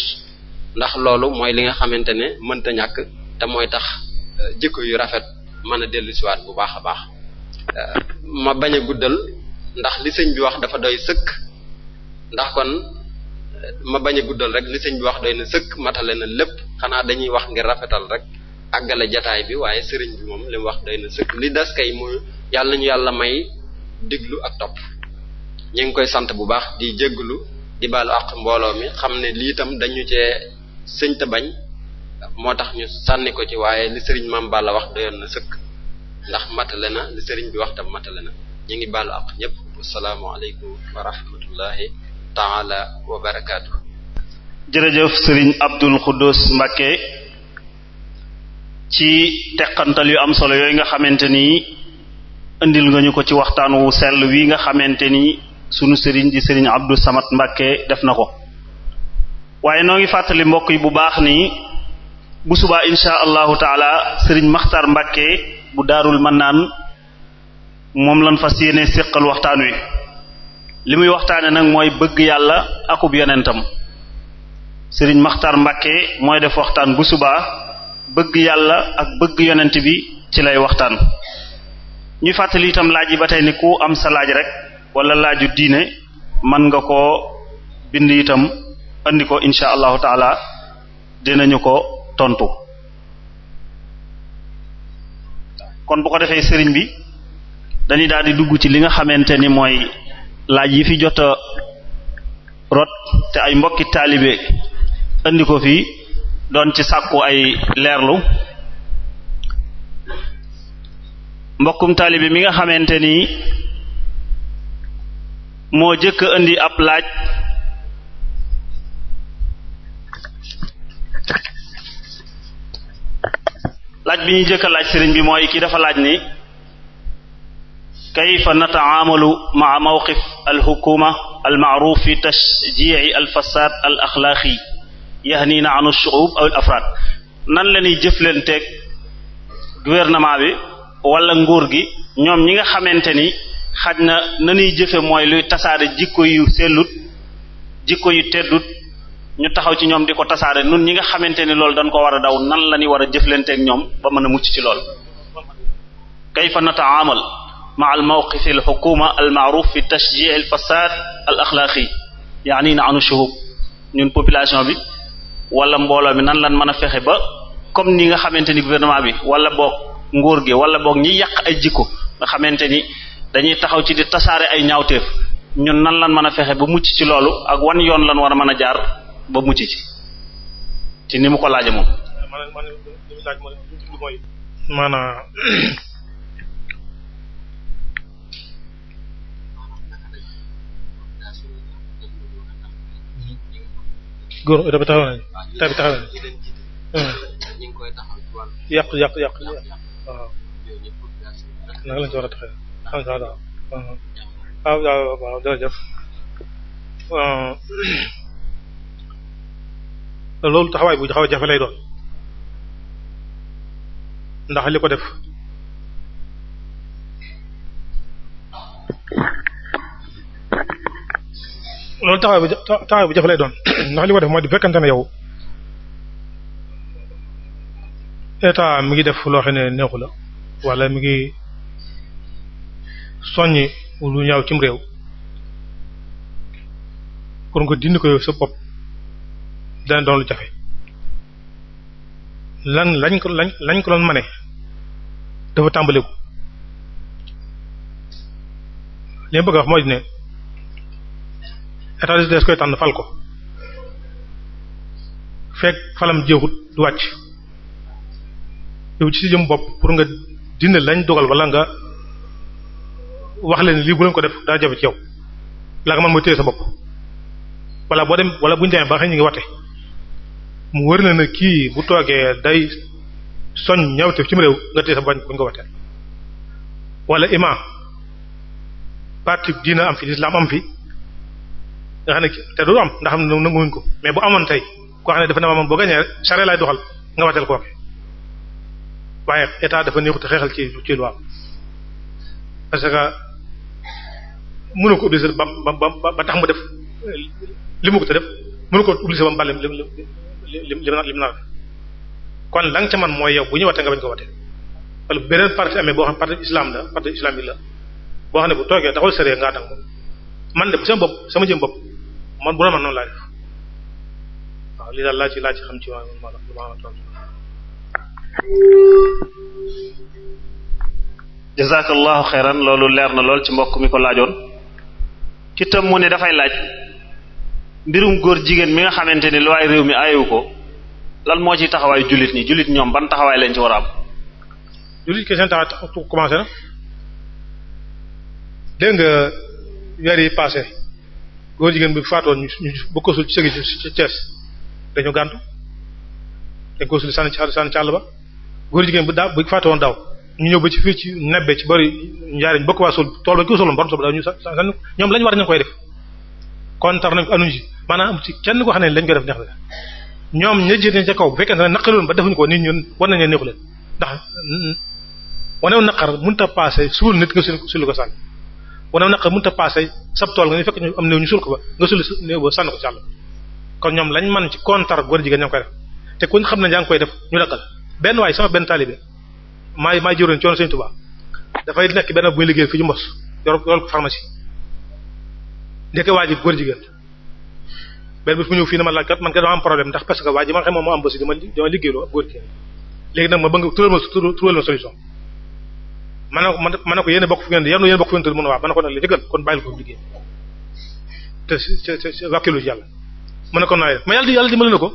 ndax loolu mooy li nga xamante ne mënta ñàkk te mooy tax jikko yu rafet mën a dellusiwaat bu baax a baax ma bañ a guddal ndax li sëñ bi wax dafa doy sëkk ndax kon ma bañ a guddal rek li sëñ bi wax doy na sëkk matale na lépp xanaa dañuy wax ngir rafetal rek àggale jataay bi waaye sëriñ bi moom li mu wax doy na sëkk li des kay muy yàlla nañu yàlla may diglu ak topp ñu ngi koy sant bu baax di jégglu di baalu àq mbooloo mi xam ne lii itam dañu cee sëñta bañ moo tax ñu sànni ko ci waaye li sëriñ Mame Balla wax doyoon na sëkk ndax matale na li sëriñ bi wax tam matale na ñu ngi baalu àq ñëpp wasalaamu aleykum wa rahmatullahi taala wa barakaatu. jërëjëf sëriñ Abdul Xuddus Mbàkke ci teqantal yu am solo yooyu nga xamante ni indil nga ñu ko ci waxtaan wu sell wi nga xamante ni sunu sëriñ di sëriñ Abdou Samad Mbàkke def na ko waaye noo ngi fàttali mbokk yi bu baax ni bu subaa insha allahu taala sëriñ Maxtar Mbàkke bu Daarul Mannaan moom lan fas yéene séqal waxtaan wi li muy waxtaane nag mooy bëgg yàlla akub yonentam Serigne Makhtar Mbacké mooy def waxtaan bu subaa bëgg yàlla ak bëgg yonent bi ci lay waxtaan ñuy fàttali itam laaj yi ba tey ni ku am sa laaj rek wala laaju diine mën nga koo bind itam andi ko insha allahu taala dinañu ko tontu kon bu ko defee sëriñ bi dañuy daal di dugg ci li nga xamante ni mooy laaj yi fi jot a rot te ay mbokki taalibe andi ko fi doon ci sàkku ay leerlu mbokkum taalibe mi nga xamante ni moo jëkk andi ab laaj bi ñuy jëkk a laaj sëriñ bi mooy kii dafa laaj ni kayfa nataamalu maa mawqif alxukuma almaaruf fi tashjici alfasad al axlaaqi yahnina an alshuub aw al afraad nan la ñuy jëflanteeg gouvernement bi wala nguur gi ñoom ñi nga xamante ni xaj na nanuy jëfe mooy luy tasaare jikko yu sellut jikko yu teddut ñu taxaw ci ñoom di ko tasaare nun ñi nga xamante ni loolu dañ ko war a daw nan la ñuy war a jëflanteeg ñoom ba mën a mucc ci lool kayfa nataamal ma al mawqif al hukuma al ma'ruf fi tashji' al fasad al akhlaqi yaani na anu shuhub ñun population bi wala mbooloo mi nan lan mën a fexe ba comme ni nga xamante ni gouvernement bi wala boog nguur gi wala boog ñi yàq ay jikko nga xamante ni dañuy taxaw ci di tasaare ay ñaawteef ñun nan lan mën a fexe ba mucc ci loolu ak wan yoon lan war a mën a jaar ba mucc ci ni mu ko laaje moom maanaam góor dafa taxaw nañ tabi taxaw nañ yàq waaw naka lañ ci war a taxaw waaw jërëjëf loolu taxawaay bu xaw a jafe lay doon ndax li ko def loolu taxawaay bu jafe lay doon ndax li ko def mooy di fekkante ne yow état mi ngi def loo xam ne neexu la wala mi ngi soññi lu ñaaw cim réew pour nga dindi ko yow sa bopp dana doon lu jafe lañ ko doon mane dafa tàmbaliku li ma bëgg a wax mooy ne état des koy tànn fal ko fekk falam jeexut du wàcc yow ci si jëm bopp pour nga dindi lañ dogal wala nga wax leen lii bu leen ko def daa jafe ci yow la nga mën mooy téye sa bopp wala boo dem wala bu ñu demee ba xëy ñu ngi wate mu wër na ne kii bu toogee day soñ ñawte ci mu réew nga téye sa bañ buñ ko wateel wala imam parti diina am fi l'islam am fi nga xam ne te du am ndax xam ne nanguwuñ ko mais bu amoon tey koo xam ne dafa ne ma boo gañee sare lay doxal nga wateel kooke waaye état dafa neexut a xeexal ci loi parce que mënu ko obliger ba tax mu def li mu ko te def mënu ko obliger ba mu bàlle lim nar kon la nga ca man mooy yow bu ñu watee nga bañ ko watee wala beneen parti amee boo xam parti islam la parti islamique la boo xam ne bu toogee taxul séré ngaa tàng moom man de sama bopp sama jëm bopp man bu doon man noonu laa def waaw lii daal laa ci xam ci ma jazakallahu xeyran loolu leer na lool ci mbokk mi ko laajoon ci tam mu ne dafay laaj mbirum góor jigéen mi nga xamante ni lu waay réew mi ayewu ko lan moo ci taxawaayu jullit ñi jullit ñoom ban taxawaay lañ ci war a am jullit ke seen taxawaay commencé na dégg nga weer yi passé góor jigéen bi faatoon ñu ba ko sul ci sëgi ci Thiès dañu gàntu dañ ko sul sànni ci àll ba góor jigéen bu faatoon daaw ñu ñëw ba ci fii ci nebbe ci bari njaariñ bokk waa sul tool ba ñu ko soloon borom daaw ñu sànni ñoom lañu war ñu koy def kontar nañ ko anuñ ci maanaam am ci kenn ko xam ne lañ koy def neex na ñoom ña jiite ca kaw bu fekkee ne naqaroon ba defuñu ko nit ñun war nañ leen neexu leen ndax wanew naqar mënut a passé suul nit nga sul ko sànni wana naqar mënut a passé sab tool nga ñu fekk ñu am néew ñu sul ko ba nga sulli néew ba sànni ko ci àll kon ñoom lañ mën ci kontar góor jigéen ñoo koy def te kuñ xam ne yaa ngi koy def ñu daggal benn waay sama benn taalibe maay jëroon coono Sëriñ Tuubaa dafay nekk benn bu muy liggéey fii ñu mbos yor ko pharmacie ndeke waa ji góor jigéen benn bis mu ñëw fii na ma laaj kat man kat dama am problème ndax parce que waa ji man xam moom moo am basi dama liggéeyloo ab góor jigéen léegi nag ma bëgg tural ma solution ma ne ko yéen bokk fu ngeen di yéen bokk fu ngeen tëdd mën a waa ma ne ko nag li ci gën kon bàyyil ko liggéey te wàkkilu ci yàlla ma ne ko naa ma yàlla dimbali na ko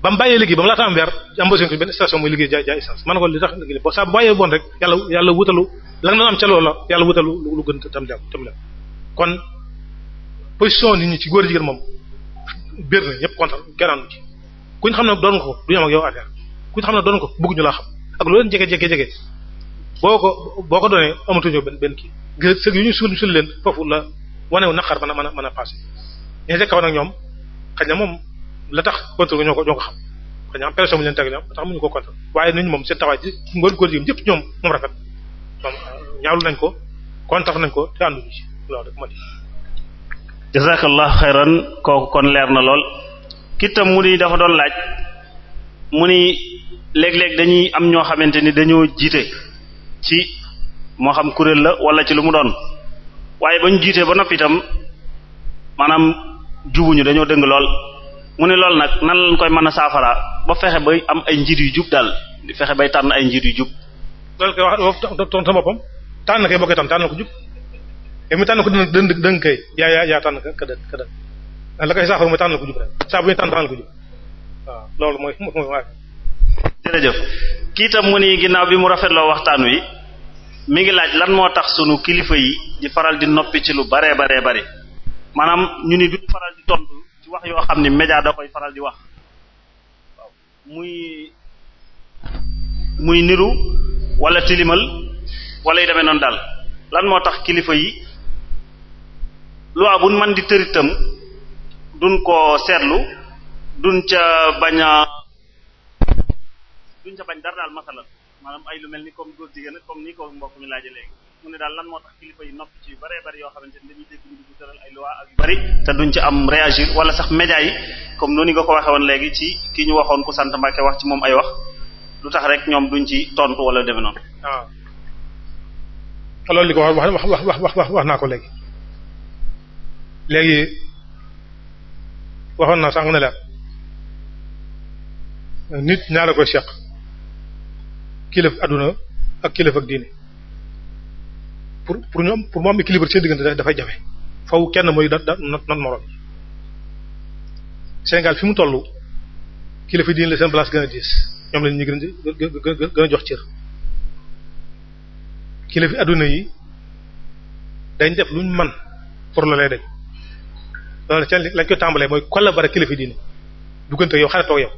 ba mu bàyyee liggéey ba mu laata am weer embauché ko benn station muy liggéey jaay essence ma ne ko li tax liggéey bo saa bu bàyyee bon rek yàlla wutalu la nga doon am ca loolu la yàlla wutalu lu gën tam dem kon position nit ñi ci góor jigéen moom biir na ñëpp kontaan gënaanu ci ku ñu xam ne doon nga ko du ñu am ak yow affaire ku ñu xam ne doon nga ko bëgg ñu laa xam ak lu leen jege boo ko doonee amatuñu benn kii sëg yu ñu suul leen foofu la wanewu naqar mën a passé ñi ca kaw nag ñoom xëy na moom la tax contrôle ñoo ko xam xëy na am pression bu leen teg ñoom tax mënuñu ko contrôle waaye nit ñi moom seen taxawaay ci góor jigéen yëpp ñoom rafet moom ñaawlu nañ ko kontaan nañ ko te ànduñu ci loolu rek moo di jazakallahu xayran kooku kon leer na lool kitam mu ni dafa doon laaj mu ni léeg-léeg dañuy am ñoo xamante ni dañoo jiite ci moo xam kuréel la wala ci lu mu doon waaye ba ñu jiitee ba noppi itam maanaam jubuñu dañoo dëng lool mu ne loolu nag nan lañ koy mën a saafara ba fexe bay am ay njiit yu jub daal di fexe bay tànn ay njiit yu jub. loolu koy wax tontu sa boppam tànn kay boo koy tànn ko jub et mu tànn ko dëng kay yaa tànn ka dëng la koy saafara mooy tànn ko jub rek saa bu ñu tànn ko jub waaw loolu mooy waay. jërëjëf kii itam mu ni ginnaaw bi mu rafetloo waxtaan wi mi ngi laaj lan moo tax sunu kilifa yi di faral di noppi ci lu baree bari maanaam ñu ni du faral di tontu ci wax yoo xam ni média da koy faral di wax waaw muy niru wala tilimal wala yi demee noonu daal lan moo tax kilifa yi loi buñ mën di tëritam duñ ko seetlu duñ ca bañ dara daal masalan maanaam ay lu mel ni comme góor jigéen comme ni ko mbokk mi laaje léegi mu ne daal lan moo tax kilifa yi noppi ci yu bëree bëri yoo xamante ni dañuy dégg ñu di tëral ay loi ak yu bëri te duñ ci am réagir wala sax média yi comme noonu nga ko waxee woon léegi ci ki ñu waxoon ku sant Mbàkke wax ci moom ay wax lu tax rek ñoom duñ ci tontu wala deme noonu. waaw loolu li ko wax naa ko léegi waxoon naa sànq ne la nit ñaara koy seq kilif adduna ak kilif ak diine pour mu am équilibre seen diggante dafay jafe faw kenn mooy not moroom Sénégal fi mu toll kilifa diine la seen place gën a diis ñoom lañ ñu gën a jox cër kilifa adduna yi dañ def luñ man pour loolee dañ loolu ca lañ koy tàmbalee mooy collaborer kilifa diine duggante yow xaritoo yow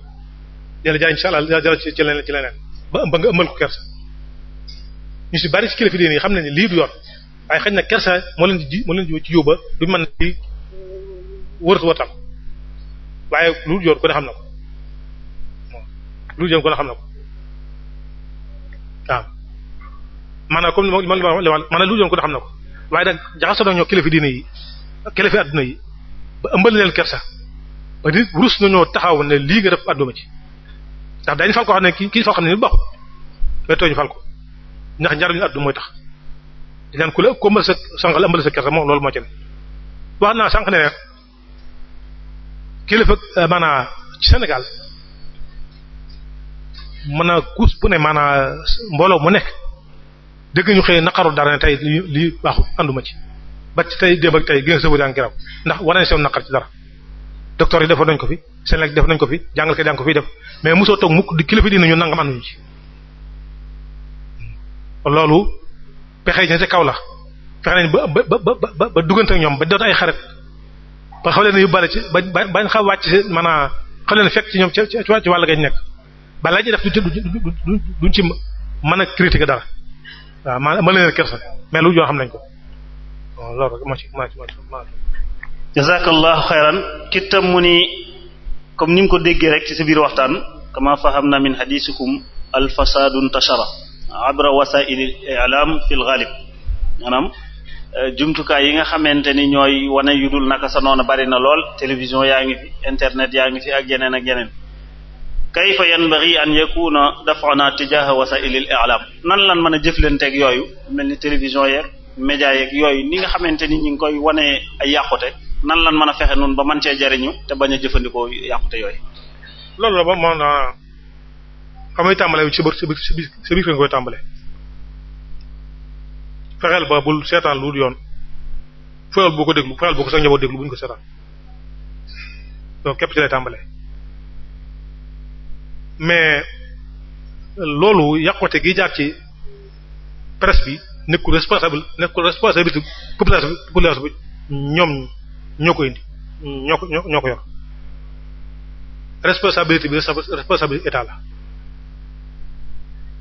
dina jaay insha Allah dina ci leneen ba nga ëmbal ko kersa ñu si bari ci kilifa diine yi xam nañ ne lii du yoon waaye xëy na kersa moo leen di ci yóbba du mën di wërtam waaye lu yoon ko ne xam na ko lu yoon ko ne xam na ko waaw maanaam comme maanaam lu yoon ko ne xam na ko waaye nag jaxasoo nañoo kilifa diine yi kilifa adduna yi ba ëmbal leen kersa ba nit rus nañoo taxaw ne lii nga def adduma ci ndax dañu fal ko xam ne kii fal xam ne ni baaxul mais tooñu fal ko ndax njariñu adduna mooy tax di naan ku la ko ëmbal sa sangal ëmbal sa kersa moom loolu moo ci ne wax naa sànq ne kilifa maanaam ci Sénégal mën a kuus bu ne maanaam mbooloo mu nekk dëgg ñu xëy naqaru dara ne tey lii baaxul ànduma ci ba ci tey démb ak tey gën a sëbër yaa ngi giraw ndax war nañ seen naqar ci dara docteur yi defoon nañ ko fi Sénégal def nañ ko fi jàngal yaa ngi ko fiy def mais mosoo toog mukk di kilifa dina ñu nangam ànduñu ci loolu pexe yi ca kaw la fexe nañ ba duggante ak ñoom ba doon ay xarit ba xaw leen yóbbaale ci bañ xaw wàcc si maanaam xaw leen fekk ci ñoom ci wàll gañ nekk ba la ñuy def duñ ci mën a critiquer dara waaw ma leen kersa mais lu joo xam nañ ko loolu rek ma jazakallahu xayran kittam mu ni comme ni nga ko déggee rek ci sa biir waxtaan kama fahamna min hadisikum al fasadun tashara abra wasail al i'lam fi al ghalib maanaam jumtukaay yi nga xamante ni ñooy wane yu dul naka sa noonu bari na lool télévision yaa ngi fi internet yaa ngi fi ak yeneen ak yeneen kayfa yanbaghi an yakuna daf'una tijaha wasaa'ilil i'lam nan lan mën a jëflanteeg yooyu mel ni télévision yeeg média yeeg yooyu ni nga xamante ni ñu ngi koy wane ay yàqute nan lan mën a fexe nun ba mën cee jariñu te bañ a jëfandikoo yàqute yooyu. loolu la ba man xamay tàmbale ci biir nga koy tàmbale fexeel ba bul seetaan lu yoon fexeel boo ko déglu fexeel boo ko sax njaboot déglu bu ñu ko seetaan donc képp ci lay tàmbale mais loolu yàqute gi jaar ci presse bi nekkul responsabilité population bi ñoom ñoo ko indi ñoo ko yor responsabilité bi responsabilité état la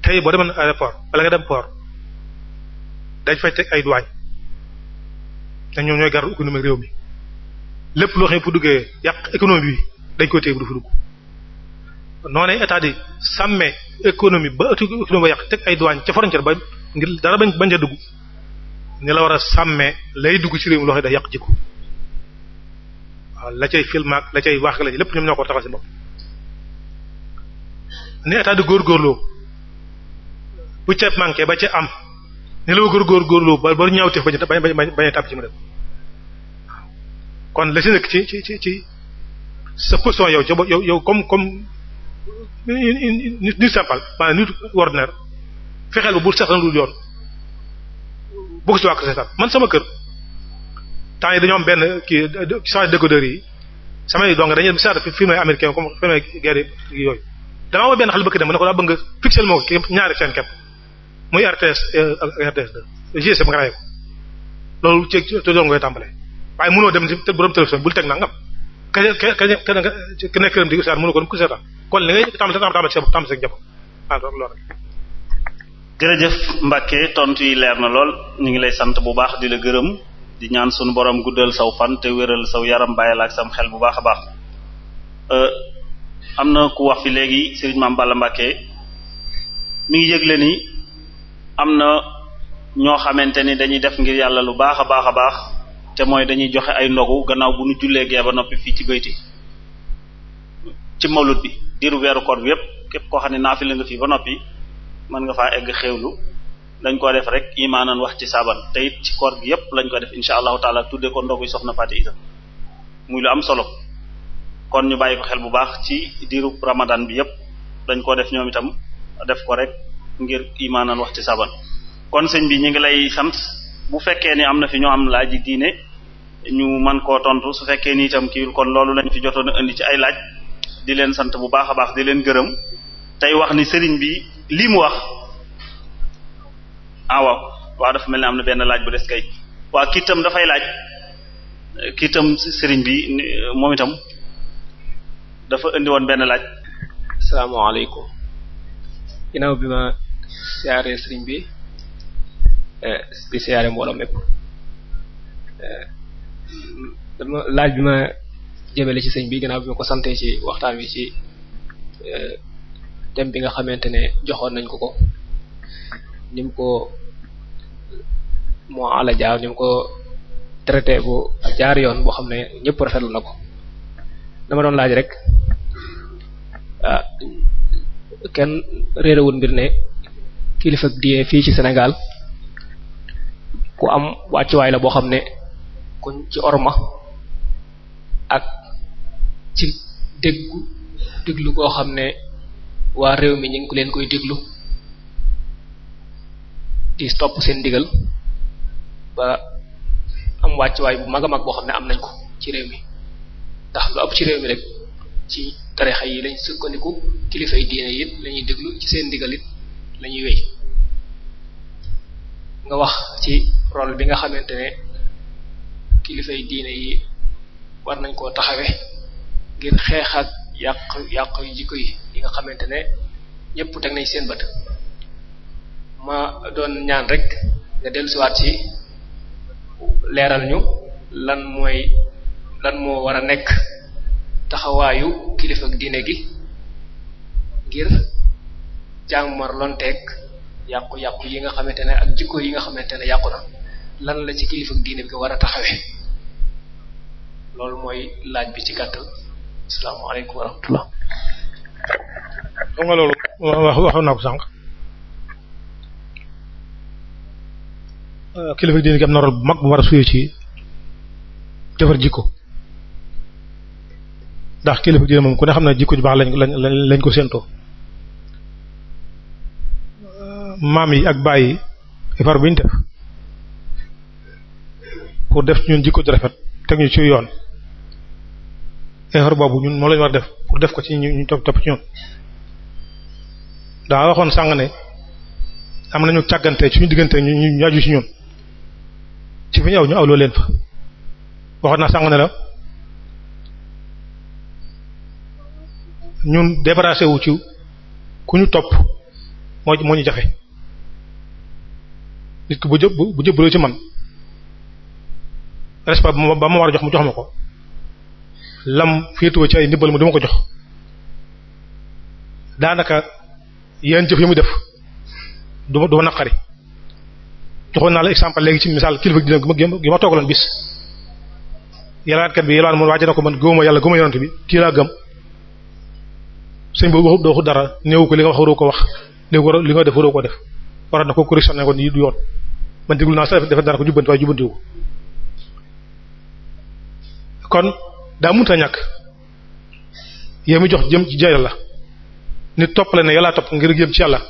tey boo demoon aéroport wala nga dem port dañ fay teg ay douane te ñoom ñooy garde économie réew mi lépp loo xam ne pour duggee yàq économie bi dañ koy téye bu du fi dugg noonu état di sàmmee économie ba économie ba yàq teg ay douane ca frontière ba ngir dara bañ a dugg ni la war a sàmmee lay dugg ci réew mi loo xam ne day yàq jikko waaw la cay film ak la cay wax la lépp ñoom ñoo ko taxal ci bopp ni état di góorgóorloo bu ceeb manqué ba ca am ni la góorgóorloo ba ñaawteef bañ a tàbb ci mu dem kon la ci nekk ci sa position yow comme nit simple maanaam nit ordinaire fexeel ba bul seetaan lu yoon boo ko ci waa kër seetaan man sama kër temps yi dañoo am benn kii change décodeur yi samay donga dañuy seetaan film américain comme film guerre yooyu damaa woo benn xale bëgg dem ne ko daa bëgg nga fixel moo ko ñaari chaîne képp muy RTS ak RTS 2 GSM nga raye ko loolu ci te doon ngay tàmbalee waaye mënoo dem ci borom télévision bul teg nangam ka nekk këram di seetaan mënoo ko dem ku seetaan kon li ngay tàmbale sa njaboot loolu rek. jërëjëf Mbacke tontu yi leer na lool ñu ngi lay sant bu baax di la gërëm di ñaan sunu borom guddal saw fan te wéral saw yaram bàyyi la ak sam xel bu baax a baax am na ku wax fi léegi Serigne Mame Balla Mbacke mi ngi yëgle ni am na ñoo xamante ni dañuy def ngir yàlla lu baax a baax a baax te mooy dañuy joxe ay ndogu gannaaw bu ñu jullee gee ba noppi fii ci bayti ci mawlud bi diiru weeru koor bi yépp képp koo xam ne naafila nga fii ba noppi mën nga faa egg xéewlu dañ ko def rek imaanan wax ci saaban te it ci koor gi yépp lañ ko def insha allahu taala tuddee ko ndogu soxna Faati Isa muy lu am solo kon ñu bàyyi ko xel bu baax ci diiru ramadan bi yépp dañ ko def ñoom itam def ko rek ngir imaanan wax ci saaban kon sëñ bi ñu ngi lay sant bu fekkee ni am na fi ñoo am laaj yi diine ñu man koo tontu su fekkee ni itam kiiwul kon loolu lañ fi jotoon a indi ci ay laaj di leen sant bu baax a baax di leen gërëm tey wax ni sëriñ bi lii mu wax waaw dafa mel ne am na benn laaj bu des kay waa kii itam dafay laaj kii itam sëriñ bi moom itam dafa indi woon benn laaj. asalaamaaleykum ginnaaw bi ma siyaaree sëriñ bi di siyaare mbooloo mépp dama laaj bi ma jëmale ci sëñ bi ginnaaw bi ma ko santee ci waxtaan wi ci thème bi nga xamante ne joxoon nañ ko ni mu ko moo ala jaar ni mu ko traité bu jaar yoon boo xam ne ñëpp rafetlu na ko dama doon laaj rek kenn réerewul mbir ne kilifa diine fii ci Sénégal ku am wàccuwaay la boo xam ne kuñ ci orma ak ci déglu koo xam ne waa réew mi ñu ngi leen koy déglu di topp seen ndigal ba am wàccuwaay bu mag a mag boo xam ne am nañ ko ci réew mi ndax lu ëpp ci réew mi rek ci tarixa yi lañ sukkandiku kilifa yi diine yi lañuy déglu ci seen ndigal it lañuy wéy nga wax ci rôle bi nga xamante ne kilifa yi diine yi war nañ koo taxawe ngir xeex ak yàq yu jikko yi nga xamante ne ñëpp teg nañ seen bët ma doon ñaan rek nga dellusiwaat ci leeral ñu lan moo war a nekk taxawaayu kilifa ak diine gi ngir jàmmarlonteeg yàqu-yàqu yi nga xamante ne ak jikko yi nga xamante ne yàqu na lan la ci kilifa diine bi ko war a taxawee loolu mooy laaj bi ci gàttal asalaamaaleykum wa rahmatullah. xam nga loolu waxoon naa ko sànq kilifa diine gi am na rôle bu mag bu war a suyee ci defar jikko ndax kilifa diine moom ku ne xam ne jikko ju baax lañ ko séentoo maam yi ak baay yi effort bu ñu def pour def ñun jikko ju rafet teg ñu ci yoon effort boobu ñun moo lañu war def pour def ko ci ñu topp ci ñun daa waxoon sàng ne am nañu càggante suñu diggante ñu aju ci ñun ci fi ñu aw ñu awloo leen fa waxoon naa sàng ne la ñun débarrassé wu ci ku ñu topp moo ñu jafe nit ki bu jëbbaloo ci man respect ba ma war a jox mu jox ma ko lam féetuwa ci ay ndimbal mu dama ko jox daanaka yenn jëf yi muy def du ma naqari joxoon naa la exemple léegi ci misaal kilifa dina gi ma toogaloon bis yalwaankat bi yalwaan moom waaj na ko man gëmuma yàlla gëmuma yonent bi kii laa gëm sëñ boobu doo dara néew ko li nga wax waroo ko wax néew ko li nga def waroo ko def waroon na ko correction ne ko nii du yoon man déglu naa sa defe dara ko jubbanti waaye jubbantiwu ko kon daa munta ñàkk yow mi jox jëm ci yàlla nit toppale ne yàllaa topp ngir jëm ci yàlla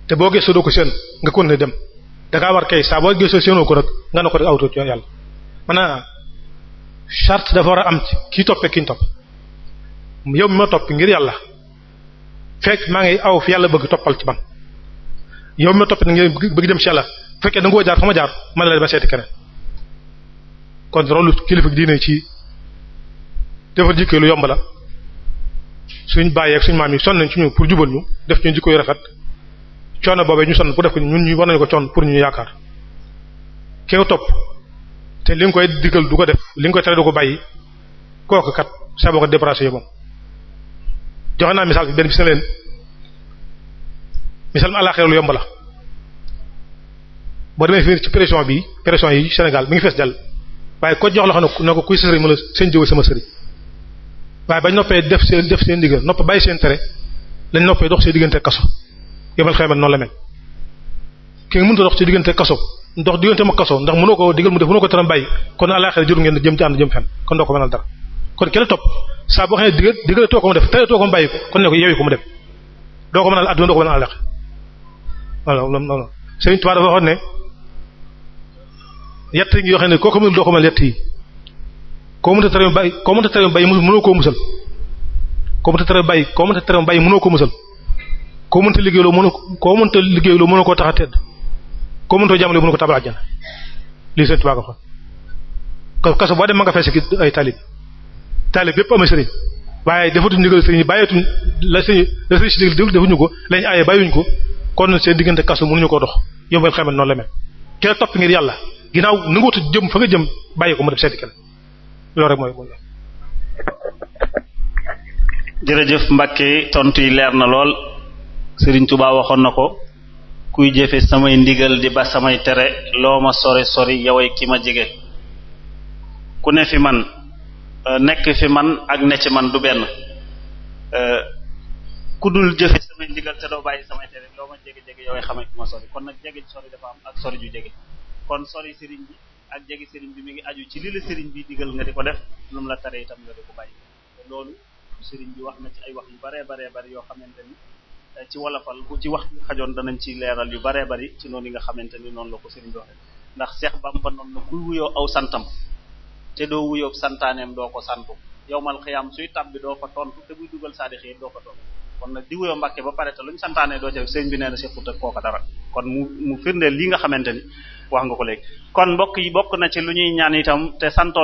te boo gëstoo doo ko seen nga kon ne dem dangaa war kay saa boo gëstoo seenoo ko rek nga ne ko rek awto ci yàlla maanaam charte dafa war a am ci kii toppee ki ñu topp yow mi ma topp ngir yàlla fekk maa ngi aw fi yàlla bëgg toppal ci man yow mi ma topp ngir bëgg dem ci yàlla fekkee da nga koo jaar fa ma jaar man la ba seeti keneen kon rôle kilifa diine ci defar jikko lu yomb la suñ bàyyi ak suñ maam yi sonn nañ ci ñu pour jubal ñu def ñu jikko yu rafet coono boobee ñu sonn pour def ko ñun ñu war nañu ko coon pour ñu yaakaar keew topp te li nga koy digal du ko def li nga koy tere du ko bàyyi kooku kat saa boo ko débarrassé yow moom joxe naa misaal bi benn bis na leen misaal mi àllaaxira lu yomb la boo demee fii ci pression yi Sénégal mi ngi fees dell waaye ko jox loxo ne ko kuy sa sëriñ mu la seen jëw sama sëriñ waaye bañ noppee def seen ndigal nopp bàyyi seen tere lañ noppee dox seen diggante kaso yomal xayma noonu la mel ki nga mënut a dox ci diggante kaso ndox diggante ma kaso ndax mënoo ko digal mu def mënoo ko tere bàyyi kon àllaaxira jëru ngeen jëm ci ànd jëm fenn kon doo ko mënal dara kon ki la topp saa boo xam ne digal too ko mu def tere too ko mu bàyyi ko kon ne ko yeewi ko mu def doo ko mënal àdduna doo ko mënal àllaaxira voilà non Sëriñ Tuubaa dafa waxoon ne yett yi yoo xam ne koo ko mënul doo ko mënal yett yi koo mënta tere bàyyi mënoo koo musal koo mënta tere bàyyi mënoo koo musal koo mënta liggéeyloo mënoo koo tax a tedd koo mënta jàmmale mënoo ko tabal àjjana lii Sëriñ Tuubaa ko xool kaso boo dem ma nga fees ki ay taalib yépp amee sëriñ waaye defatuñ ndigal sëriñ bàyyeetuñ la sëriñ si digal defuñu ko lañ aaye bàyyiwuñ ko kon seen diggante kaso mënuñu koo dox yombal xamal noonu la mel ki la topp ngir yàlla ginnaaw nanguwut jëm fa nga jëm bàyyi ko mu def seeti kenn loolu rek mooy. jërëjëf Mbacke tontu yi leer na lool Serigne Touba waxoon na ko kuy jëfe samay ndigal di ba samay tere loo ma sori yoway ki ma jege ku ne fi man nekk fi man ak ne ci man du benn ku dul jëfe samay ndigal te doo bàyyi samay tere loo ma jege yoway xamee ki ma sori kon nag jege sori dafa am ak sori ju jege kon sori sëriñ bi ak jege sëriñ bi mi ngi aju ci li la sëriñ bi digal nga di ko def lu mu la tere itam nga di ko bàyyi te loolu sëriñ bi wax na ci ay wax yu baree bari yoo xamante ni ci wolofal bu ci wax xajoon danañ ci leeral yu baree bari ci noonu yi nga xamante ni noonu la ko sëriñ bi waxee ndax Seex Bamba noonu na kuy wuyoo aw santam te doo wuyoo santaaneem doo ko santu yowmal xiyaam suy tabbi doo ko tontu te buy dugal saadi xëy doo ko tontu kon nag di wuyoo Mbàkke ba pare te luñ santaane doo ci sëriñ bi nee na sequt ak kooka dara kon mu firndeel li nga xamante ni wax nga ko léegi kon mbokk yi bokk na ci lu ñuy ñaan itam te santoon